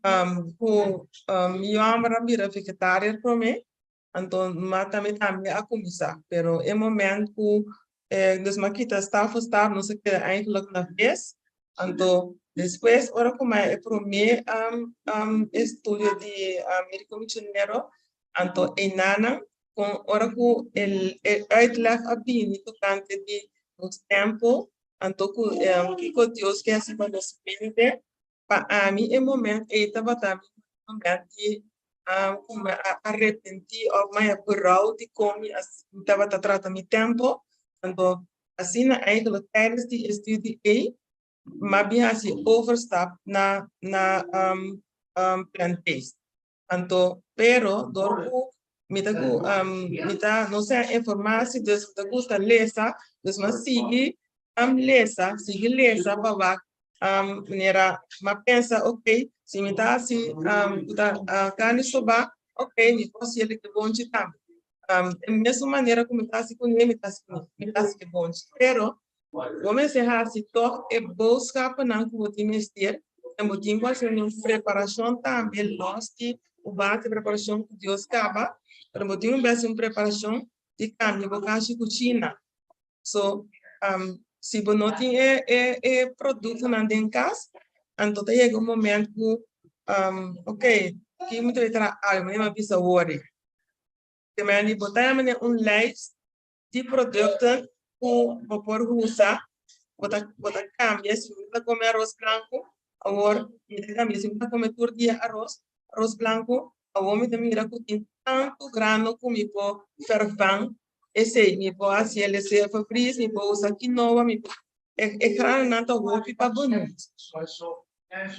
um, ku um, mi homber a bira vegetariër promé, Anto ma tambe tambe a kuminsá, pero e moment ku eh, dus m'a kita stap voor stap, nos a keda eigenlijk na ves. Anto despues ora ku m'a e promé um, um, estudio di um, médico misionero, anto einanan kon ora ku el e uitleg a bini tokante di nos tempo, anto ku um, kiko Dios ke hasi pa nos mente, Pa ami e moment ei tabata mi moment di ku mi a arepentí òf mi a berou di kon mi a mi tabata trata mi tempo. Anto asina eigenlijk tijdens di e studie ei mi a bin hasi overstap na na plant-based. Anto, pero dor ku mi ta ku mi ta no sa informatie, dus mi ta gusta lesa, dus mi a sigui lesa, sigui lesa pa wak manera mi a pensa ok, si mi ta hasi ku ta karni soba, ok mi por hasi el ku bonchi tambe. E mesun manera ku mi ta hasi kuné mi ta hasi kuné, mi ta hasi ku bonchi, pero Bo mester hasi tòg e boodschappennan ku bo tin mester en bo tin ku hasi un preparashon tambe lòs di bo base preparashon ku Dios kaba, pero bo tin ku hasi un preparashon di kambia bo kashi kushina. So, si bo no tin e e e produktonan den kas, anto ta yega un moment ku ok, ki mi ta traha awe? Mi a bisa wòri. Te mende bo ta yama un lijst di producten ku bo por usa, bo ta bo ta cambia si mi ta come arroz blanco, awor mi ta cambia si mi ta come tur dia arroz, arroz blanco, awor mi ta mira ku tin tanto grano ku mi por vervang esei, mi por haci el esei vries, mi por usa quinoa, mi por e e granonan ta hopi pa bo nos.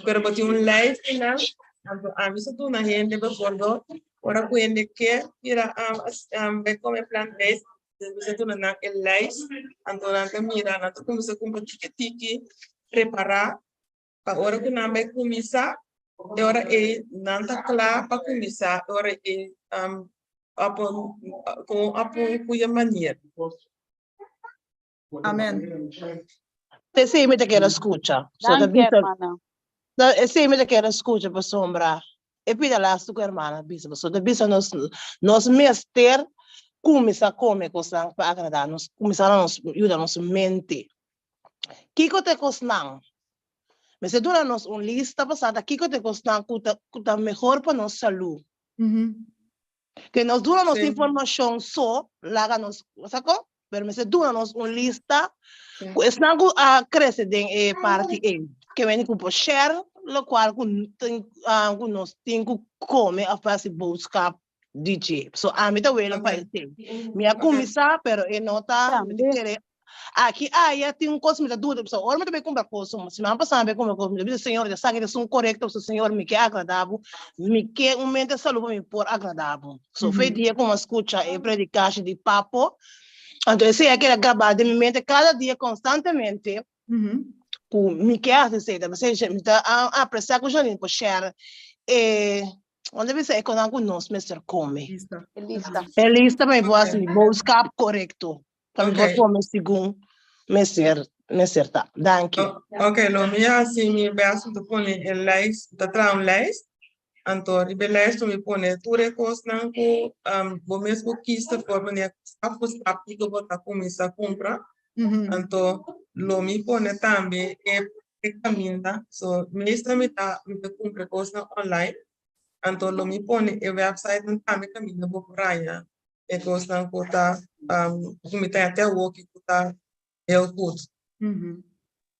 Pero bo tin un lijst di nan, anto ami sa duna hende bijvoorbeeld, ora ku hende ke bira bai kome plant based, mi sa duna nan e lijst, anto nan ta mira, nan ta kuminsá kumpra tiki tiki, prepará, pa ora ku nan bai kuminsá, e ora ei nan ta kla pa kuminsá, e ora ei op un op un goeie manier. Amen. Esei mi ta kere skucha. So ta Danki, bisa, hermana. no, esei mi ta kere skucha pasobra e pida lastu ku hermana bisa. Pasobra ta bisa nos, nos mester kuminsá kome kosnan pa agradá nos, kuminsá na nos yuda nos mente. Kiko ta e kosnan? Mester duna nos un lista pa sa ta kiko ta e kosnan ku ta ku ta mehor pa nos salú. Ke nos duna nos Sí. informashon so, laga nos, sa ko? Pero mester duna nos un lista Sí. ku esnan ku a krese den e parti ei. Ke wende ku por share lokual ku tin ah, ku nos tin ku kome òf pa hasi boodschap di dje. So ami ta wele pa Oké. esei. Mi a Oké. kuminsá pero e no ta, mi ta Tambe. kere. Aki aya tin un kos mi ta duda, pasobra ora mi ta bai kumpra kos, siman pasá mi bai kumpra kos, mi ta bisa Señor, ta sa ke ta esun korekto, pasobra Señor mi ke agradá bo, mi ke un mente salú pa mi por agradá bo. So fe dia ku mi a skucha e predikashi di Papo, anto esei a keda grabá den mi mente kada dia konstantemente, ku mi ke hasi esei, ta p'esei mi ta apresiá ku Janine por share e Wanda bisa e konan ku nos mester kome. Lista. E lista. E lista pa mi por hasi mi boodschap korekto. Pa mi por kome segun mester mester ta. Danki. Ok, lo mi hasi mi best om te pone e lijst, ta traha un lijst. Anto riba e lijst lo mi pone tur e kosnan ku bo mes por kis for manera stap por stap kiko bo ta kuminsá kumpra. Anto lo mi pone tambe e e caminda. So meestal mi ta mi ta cumpra cosnan online. Anto lo mi pone e website nan tambe caminda bo por haña e cosnan cu ta um, cu mi ta haña te awoki cu ta heel goed.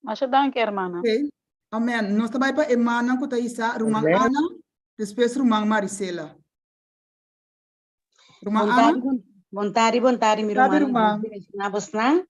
Masha danki, hermana. Ok. Amen. Nos ta bai pa e mannan ku ta hisa Ruman Amen. Ana, despues Ruman Marisela. Ruman Bon Ana? tardi, bon, bon tardi, bon tardi, mi Tardi, ruman. ruman. Bendiciona bosnan.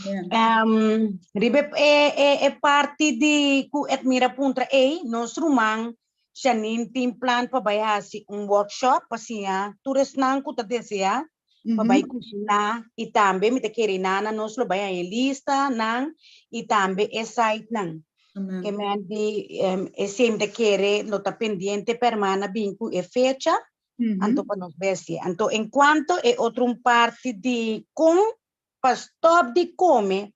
Amen. Um, riba e, e, e parti di ku Edmira puntra ei, nos ruman Janine tin plan pa bai hasi un workshop pa siña tur esnan ku ta desea pa bai kushiná i tambe mi ta kere nana nos lo bai haña e lista nan i tambe e site nan. Amen. Ke men di um, esei mi ta kere lo ta pendiente pa hermana bin ku e fecha anto pa nos bestia. Anto en cuanto e otro un parti di con pa stop di come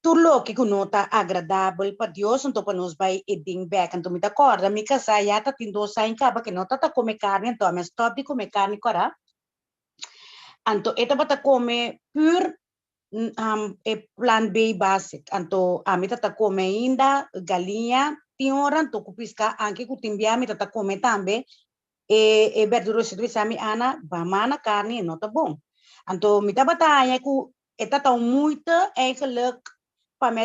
tur loke cu no ta agradabel pa Dios, anto pa nos bay e ding bek. Anto mi ta corda mi casá ya ta tin dos aña caba que no ta ta come carne, anto ami a stop di come carne cora. Anto e tabata come pur e plan B basic. Anto ami ta ta come ainda galiña tin ora, anto cu pisca anke cu tin bia mi ta ta come tambe e e berdura. Si ta bisa mi Ana, ba mana carni e no ta bon. Anto mi tabata haña cu e ta ta un moeite eigenlijk pa mi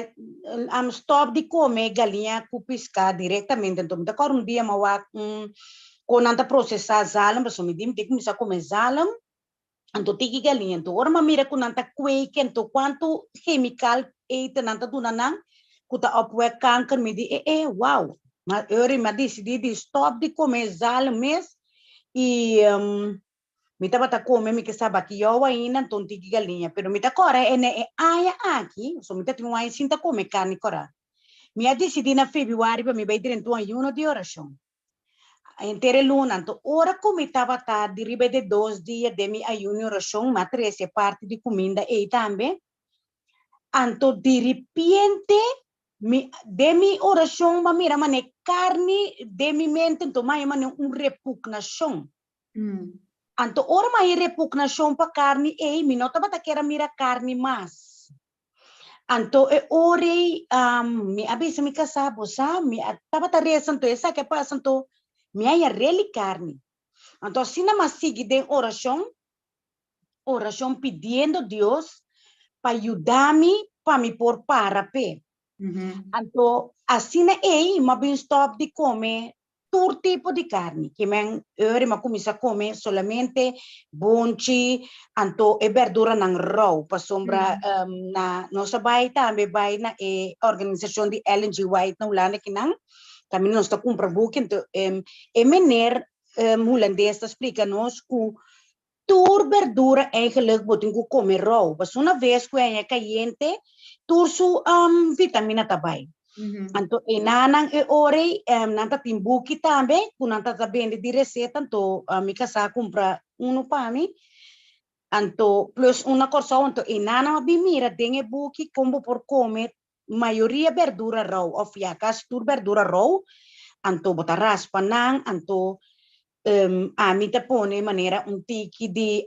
a stop di come galiña cu pisca directamente. Anto mi ta acorda un dia mi a wak un con nan ta procesa zalm, pasobra mi di mi tin cuminsa come zalm. Anto tiki galiña. Anto ora mi a mira ku nan ta kweke, anto kuantu chemical eten nan ta duna nan ku ta opwek kanker, mi di e e wow. Ma ora mi a disidí di stòp di kome zalm mes i mi tabata kome mi ke sa bakiyou ainda, anto un tiki galiña. Pero mi ta kòrda e na e aña aki, pasobra mi ta tin un aña sin ta kome karni kòrá. Mi a disidí na febrüari pa mi bai drenta un ayuno di orashon. Henter e luna. Anto ora ku mi tabata di riba e de dos dia den mi ayuno i orashon, mi a trese parti di kuminda ei tambe. Anto diripiente mi den mi orashon mi a mira manera karni den mi mente, anto mi a haña manera un repugnashon. Anto ora mi a haña repugnashon pa karni ei, mi no tabata kier a mira karni mas. Anto e ora ei mi a bisa mi kasá, bo sa, mi a tabata resa, anto esaki a pasa, anto mi a haña reli karni. Anto asina mi a sigui den orashon, orashon pidiendo Dios pa yuda mi pa mi por para p'e. Anto asina ei mi a bin stòp di kome tur tipo di carni. Ki men eur mi a cuminsa come solamente bonchi, anto e berduranan rou, pasobra na nos a bay tambe bay na e organisacion di Ellen G. White na Hulanda kinan, caminda nos ta cumpra buki, anto e meneer Hulandes ta splica nos cu tur berdura eigenlijk bo tin cu come rou, pasobra una vez cu e haña cayente, tur su vitamina ta bay. Anto e nanan e ora ei, nan ta tin buki tambe cu nan ta ta bende di receta, anto mi casa a cumpra uno pa mi, anto plus un na Corsou, anto e nanan a bin mira den e buki con bo por come mayoria berdura rou of ya casi tur berdura rou, anto bo ta raspa nan, anto Ami ta pone manera un tiki di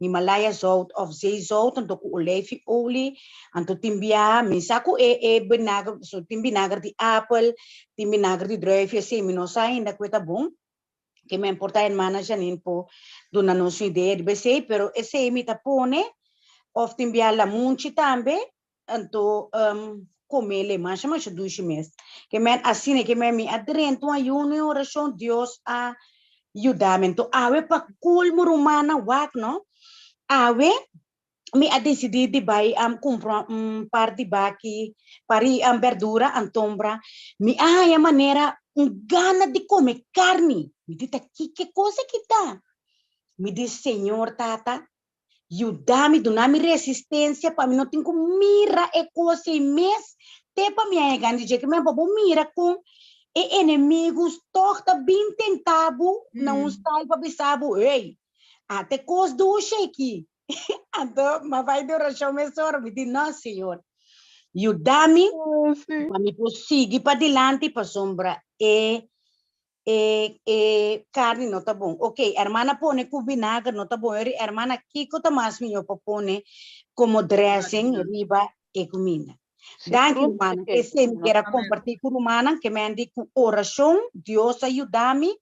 Himalaya zout of zeezout anto ku olijfolie, anto tin biaha mi sa ku e e binager, so tin binager di apel, tin binager di druifje, esei mi no sa ainda ku e ta bon, ke mi a importa hermana Janine por duna nos un idea riba esei, pero esei mi ta pone, of tin biaha lamunchi tambe, Anto comele masha masha dushi mes. Ke men asina ke men mi a drenta un ayuno y oracion Dios a yuda mi. Anto awe pa colmo rumannan wak no. Awe Mi a disidí di bai kumpra un par di baki pari berdura antombra mi a haña manera un gana di kome karni. Mi di ta kiko kos aki ta? Mi di Señor Tata yuda mi duna mi resistensia pa mi no tin ku mira e kos ei mes te pa mi haña gana di dje. Kimen pa bo mira kon e enemigu tòg ta bin tenta bo na un style pa bisa bo, hey, ate kos dushi aki. Anto m'a bai di orashon mesora, mi di, No, Señor, yuda mi pa mi por sigui padilanti pasobra e e e karni no ta bon. Ok, hermana pone ku binager no ta bon. Eri hermana kiko ta mas mihó pa pone komo dressing riba e kuminda? Danki rumannan. Esei mi kier a kompartí ku rumannan ke men di ku orashon Dios a yuda mi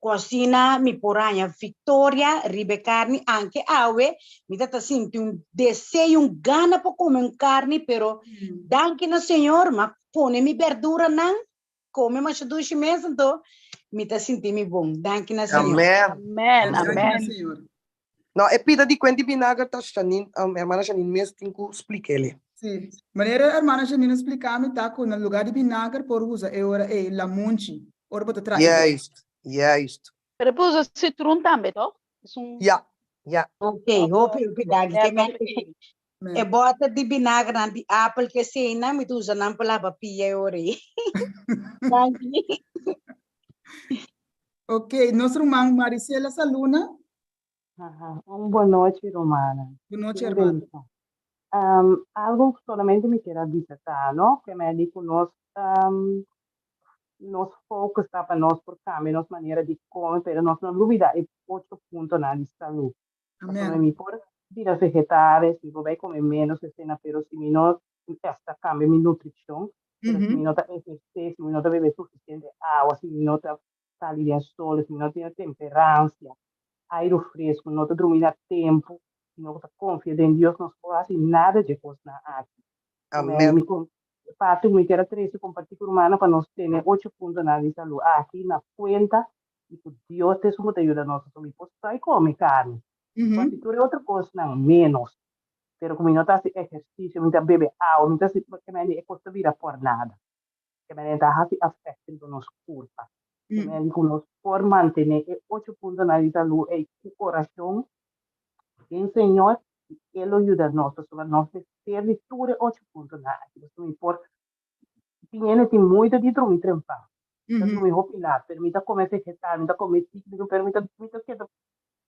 ku asina mi por haña viktoria riba e karni anke awe mi ta ta sinti un deseo un gana pa kome un karni pero danki na Señor m'a pone mi berduranan kome masha dushi mes anto mi ta sinti mi bon. Danki na Señor. Amen. Amen, Danki na amen. Señor. No, e pida di kuenti binager ta Janine, hermana Janine mes tin ku splik'ele. Sí. Manera hermana Janine a splika mi ta ku na lugar di binager por usa e ora ei lamunchi ora bo ta traha e dressing. Juist, juist. Pero por usa citroen tambe, toch? Es un Ja, ja. Ok, hopi hopi danki. Ke men e boter di binagernan di apel ke eseinan mi ta usa nan pa laba pia e ora ei. Danki. Ok, nos ruman Marisela Saluna. Aha, un bon nochi rumannan. Bon nochi Tin hermana. bendishon. Um, algo solamente mi kier a bisa ta, no? Ke mi di ku nos um, nos focus ta pa nos por cambia nos manera di come, pero nos no lubida e ocho puntonan di salud. Pasobra Amen. mi por bira vegetaris, mi por bai come menos esena, pero si mi no hasta cambia mi nutricion, pero si mi no ta eherce, si mi no ta bebe suficiente awa, si mi no ta sali den sol, si mi no tin temperancia, aire fresco, no ta drumi na tempo, si no ta confia den Dios, nos por haci nada dje cosnan aki. Amen. Mi con parti cu mi kier a trece comparti cu rumannan pa nos tene ocho puntonan di salud aki na cuenta y cu Dios ta esun cu ta yuda nos. Pasobra mi por stoi come carni, por haci tur e otro cosnan menos, pero cu mi no ta haci ehercicio, mi ta bebe awa, mi ta haci, ke mende e cos ta bira por nada. Ke mende ta haci afect riba nos curpa. Ke mende cu nos por mantene e ocho puntonan di salud ey cu oracion den Señor y E lo yuda nos, pasobra nos mester di tur e ocho puntonan aki. Pasobra mi por tin hende tin moeite di drumi trempan, ta drumi hopi lat, pero mi ta come vegetal, mi ta come típico, pero mi ta mi ta keda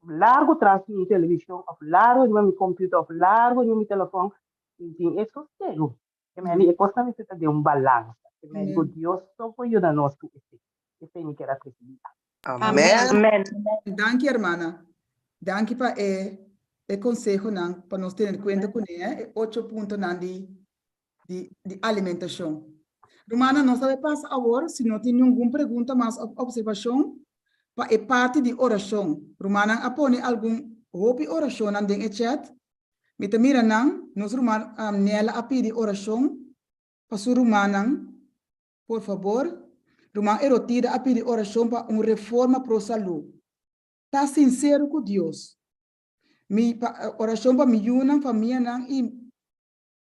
largo tras di mi television of largo riba mi computer of largo riba mi telefon, mi tin e sosiego. Ke mende e kosnan mester ta den un balansa. Ke mende ku Dios so por yuda nos ku esei. Esei mi kier a trese di aki. Amen. Amen. Danki hermana. Danki pa e e consehonan pa nos tene cuenta cune e ocho puntonan di di di alimentacion. Rumannan nos ta bay pasa awor si no tin ningun pregunta mas of observacion pa e parti di oracion. Rumannan a pone algun hopi oracionnan den e chat. Mi ta mira nan, nos ruman Nella a pidi oracion pa su rumannan. Por fabor, ruman Erotida a pidi oracion pa un reforma pro salú. Ta sincero cu Dios. Mi pa oracion pa mi yunan, famianan y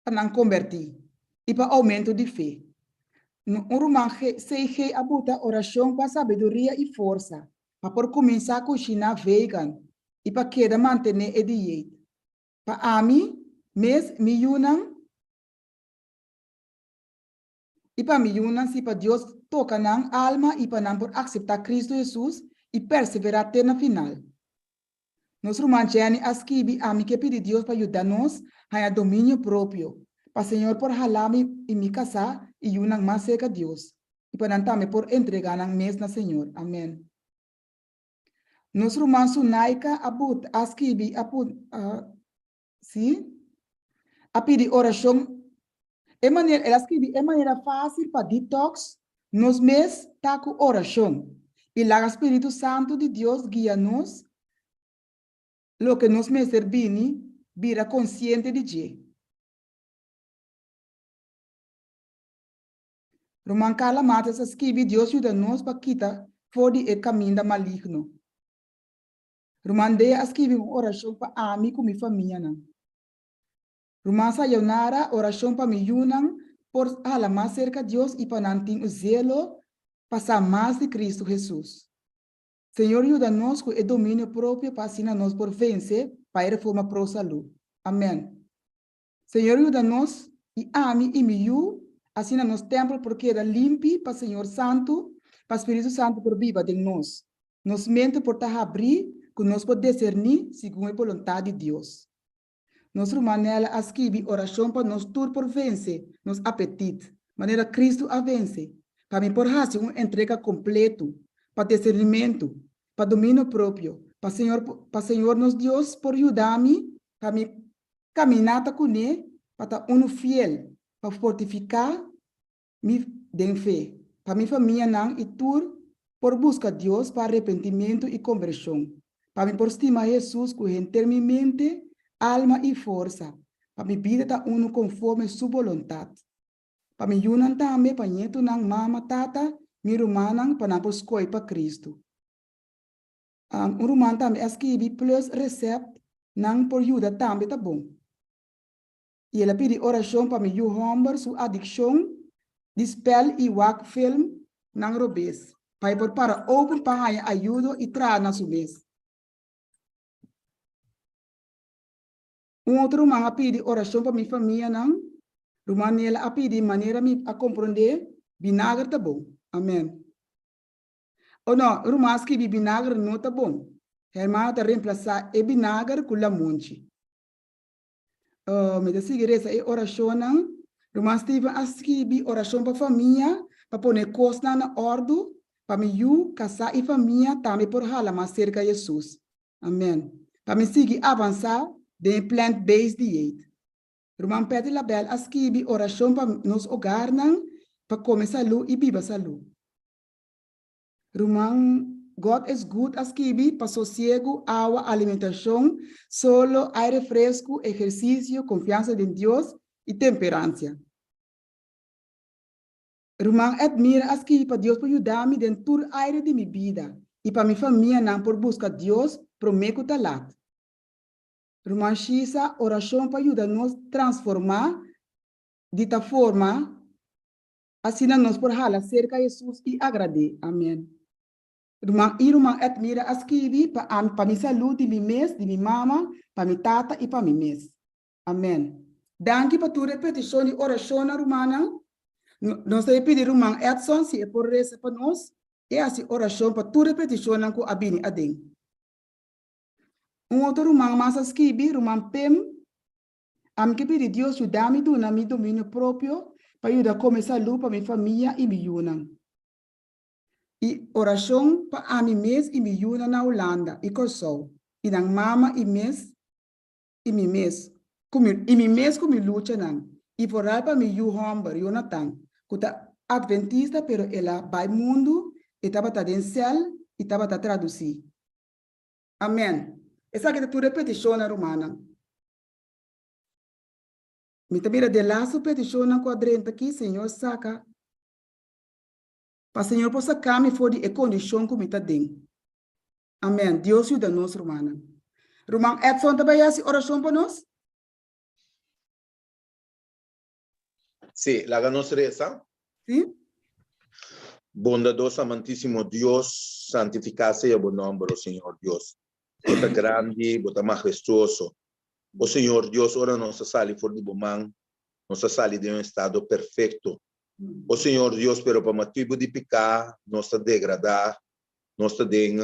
pa nan comberti y pa aumento di fe. Un ruman CG a buta oracion pa sabiduria y forsa pa por cuminsa cushina vegan y pa keda mantene e dieet. Pa ami mes, mi yunan, I pa mi yunan, sí, pa Dios toka nan alma i pa nan por akseptá Kristu Hesus i perseverá te na final. Nos ruman Jenny a skibi, Ami ke pidi Dios pa yuda nos haña dominio propio, pa Señor por hala mi i mi kasá i yunan mas serka Dios, i pa nan tambe por entregá nan mes na Señor. Amèn. Nos ruman Sunaika a but a skibi, a pun, a, sí, a pidi orashon. E manera, el a skibi, e manera fásil pa detox nos mes ta ku orashon i laga Spiritu Santu di Dios guia nos loke nos mester bini bira konsiente di dje. Ruman Carla Mates a skibi, Dios yuda nos pa kita for di e kaminda maligno. Ruman Dea a skibi un orashon pa ami ku mi famianan. Ruman Sayonara, orashon pa mi yunan por hala mas serka Dios i pa nan tin un zelo pa sa mas di Kristu Hesus. Señor yuda nos ku e dominio propio pa asina nos por vense pa e reforma pro salú. Amen. Señor yuda nos i ami i mi yu asina nos tempel por keda limpi pa Señor Santu, pa Spiritu Santu por biba den nos. Nos mente por ta habrí ku nos por deserní segun e boluntat di Dios. Nos ruman Nella a skibi orashon pa nos tur por vense nos apetit, manera Kristu a vense, pa mi por hasi un entrega kompletu, pa desernimentu, pa dominio propio, pa Señor pa Señor nos Dios por yuda mi pa mi kaminata kuné pa ta unu fiel, pa fortifiká mi den fe, pa mi famianan i tur por buska Dios pa arepentimentu i kombershon, pa mi por stima Hesus ku henter mi mente, alma i forsa, pa mi bida ta unu konforme Su boluntat. Pa mi yunan tambe, pa ñetunan, mama, tata, mi rumannan, pa nan por skohe pa Kristu. Un ruman tambe a skibi plus recept nan por yuda tambe ta bon. I el a pidi orashon pa mi yu hòmber su adikshon di spèl i wak film nan robes, pa e por para open pa haña ayudo i traha na su mes. Un otro ruman a pidi orashon pa mi famianan. Ruman Nela a pidi manera mi a komprondé, binager ta bon. Amen. O no, ruman a skibi binager no ta bon. Hermano ta remplasá e binager ku lamunchi. Mi ta sigui resa e orashonnan. Ruman Steven a skibi orashon pa famia, pa pone kosnan na òrdu, pa mi yu, kasá i famia tambe por hala mas serka Hesus. Amen. Pa mi sigui avansá den e plant-based dieet. Ruman Patty LaBelle a skibi orashon pa nos ogarnan pa kome salú i biba salú. Ruman God is Good a skibi pa sosiegu, awa, alimentashon, solo, aire fresku, ehersisio, konfiansa den Dios i temperansia. Ruman Edmira a skibi pa Dios por yuda mi den tur aire di mi bida i pa mi famianan por buska Dios promé ku ta lat. Ruman Shisa, orashon pa yuda nos transformá di ta forma Asina nos por hala serka Hesus i agrad'é. Amen. Ruman i ruman Edmira a skibi pa ami, pa mi salú di mi mes, di mi mama, pa mi tata i pa mi mes. Amen. Danki pa tur e petishon i orashonnan, rumannan. Nos ta e pidi ruman Edson si e por resa pa nos i hasi orashon pa tur e petishonnan ku a bini aden. Un otro ruman mas a skibi, ruman Pim, Ami ke pidi Dios yuda mi duna mi dominio propio pa yuda kome salú pa mi famia i mi yunan. I orashon pa ami mes i mi yunan na Hulanda i Kòrsou i nan mama i mes i mi mes ku mi i mi mes ku mi luchanan i foral pa mi yu hòmber Jonathan ku ta adventista pero el a bai mundu e tabata den sèl i tabata tradusí. Amen. Esaki ta tur e petishonnan rumannan. Mi ta mira den lastu petishonnan ku a drenta aki, Señor saka, pa Señor por saka mi for di e kondishon ku mi ta den. Amen. Dios yuda nos rumannan. Ruman Edson ta bai hasi orashon pa nos? Sí, laga nos resa. Sí. Bondadoso amantísimo Dios, santifiká sea bo nòmber, o Señor Dios. Bo ta grandi, bo ta mahestuoso. O Señor Dios, ora nos a sali for di bo man, nos a sali den un estado perfekto. O Señor Dios, pero pa motibu di piká nos ta degradá, nos ta den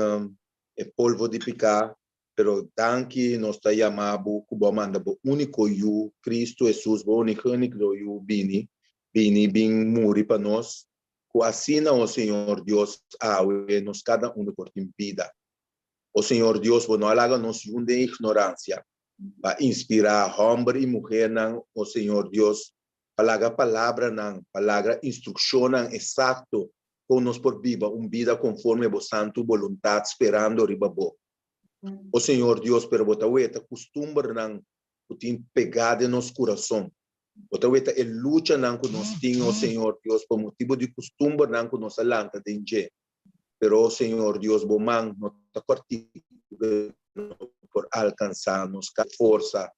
e polvo di piká, pero danki nos ta yama bo ku bo a manda bo úniko Yu, Kristu Hesus, bo unigénito Yu, bini, bini bin muri pa nos, ku asina, o Señor Dios, awe nos kada unu por tin bida. O Señor Dios, bo no a laga nos yun den ignoransia, pa inspirá hòmber i muhernan, o Señor Dios, pa laga palabranan, pa laga instrukshonnan esakto kon nos por biba un bida konforme bo santu boluntat, sperando riba bo. O Señor Dios, pero bo ta weta kustumbernan ku tin pegá den nos kurason. Bo ta weta e luchanan ku nos tin, o Señor Dios, pa motibu di kustumbernan ku nos a lanta den dje. Pero, o Señor Dios, bo man no ta kòrtiku ku no por alkansá nos. Forsa.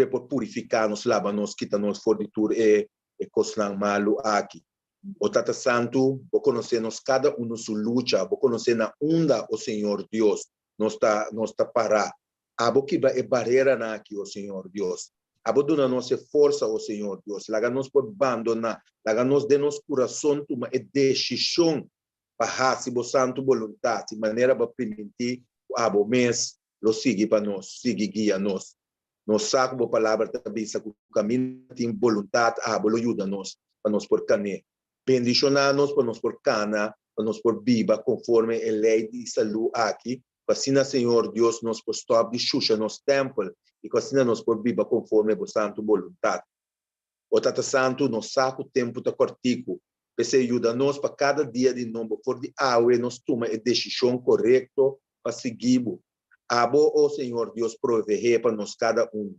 Ku e por purifiká nos, laba nos, kita nos for di tur e e kosnan malu aki. O Tata Santu, Bo konosé nos kada unu su lucha, Bo konosé na unda, o Señor Dios, nos ta nos ta pará. Abo kibra e bareranan aki, o Señor Dios. Abo duna nos e forsa, o Señor Dios. Laga nos por bandoná, laga nos den nos kurason tuma e desishon pa hasi Bo santu boluntat, di manera Bo a primintí ku Abo mes lo sigui pa nos, sigui guia nos. Nos sa ku Bo Palabra ta bisa ku kaminda tin boluntat, Abo lo yuda nos pa nos por kan'é. Bendishoná nos pa nos por kana, pa nos por biba konforme e lei di salú aki, ku asina, Señor Dios, nos por stòp di shusha nos tèmpel i ku asina nos por biba konforme Bo santu boluntat. O Tata Santu, nos sa ku tempu ta kòrtiku, p'esei yuda nos pa kada dia di nobo for di awe nos tuma e desishon korekto pa sigui Bo. Abo, o Señor Dios, proveé pa nos kada unu.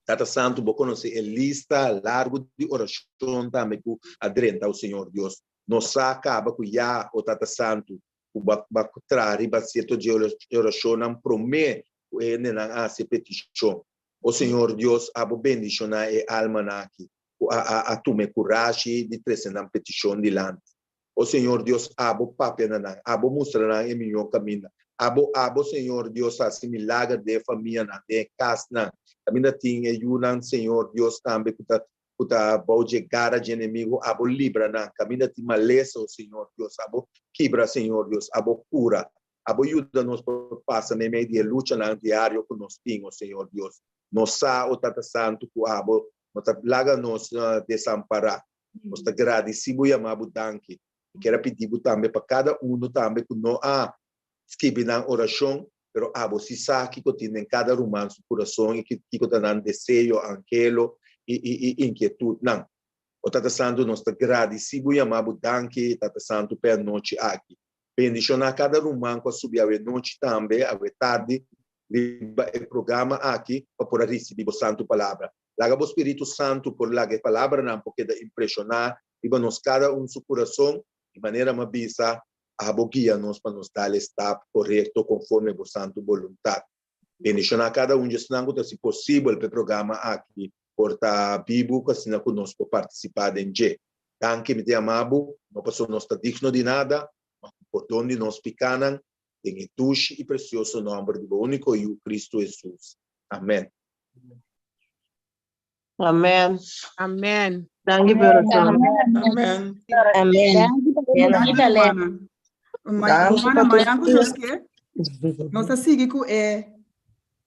Tata Santu, Bo konosé e lista largu di orashon tambe ku a drenta, o Señor Dios. Nos sa kaba ku ya, o Tata Santu, ku Bo a traha riba sierto dje orashonnan promé ku e hendenan a hasi e petishon. O Señor Dios, abo bendishoná e almanan aki ku a tuma e kurashi di trese nan petishon dilanti. O Señor Dios, abo papia na nan, abo mustra nan e mihó kaminda. Abo, abo, Señor Dios, hasi milager den e famianan, den e kasnan. Kaminda tin e yunan, Señor Dios, tambe ku ta, ku ta bou dje gara dje enemigu, abo libra nan. Kaminda tin malesa, o Señor Dios, abo kibra, Señor Dios, abo kura. Abo yuda nos por pasa meimei di e luchanan diario ku nos tin, o Señor Dios. Nos sa, o Tata Santu, ku abo no ta laga nos desampará. Nos ta gradisí bo yamá bo danki. Mi kier a pidi bo tambe pa kada unu tambe ku no a skibi nan orashon, pero abo si sa kiko tin den kada ruman su kurason i kiko ta nan deseo, anhelo i i inkietutnan. O Tata Santu, nos ta gradisí bo yamá bo danki, Tata Santu, p'e anochi aki. Bendishoná kada ruman ku a subi awe nochi tambe, awe tardi, riba e programa aki pa por a risibí bo santu palabra. Laga bo Spiritu Santu por laga e palabranan por keda impreshoná riba nos kada un su kurason, di manera m'a bisa, Abo guia nos pa nos dal e stap korekto konforme bo santu boluntat. Bendishoná kada un di esnan ku ta hasi posibel pa e programa aki por ta bibu ku asina ku nos por partisipá den dje. Danki, mi ta yama bo, no pasobra nos ta digno di nada, ma ku pordon di nos pikánan, den e dushi i presioso nòmber di bo úniko Yu, Kristu Hesus. Amèn. Amen. Amen. Danki pa oracion. Amen. Amen. Danki, rumannan. Rumannan, mañan ku Dios ke, nos ta sigui ku e.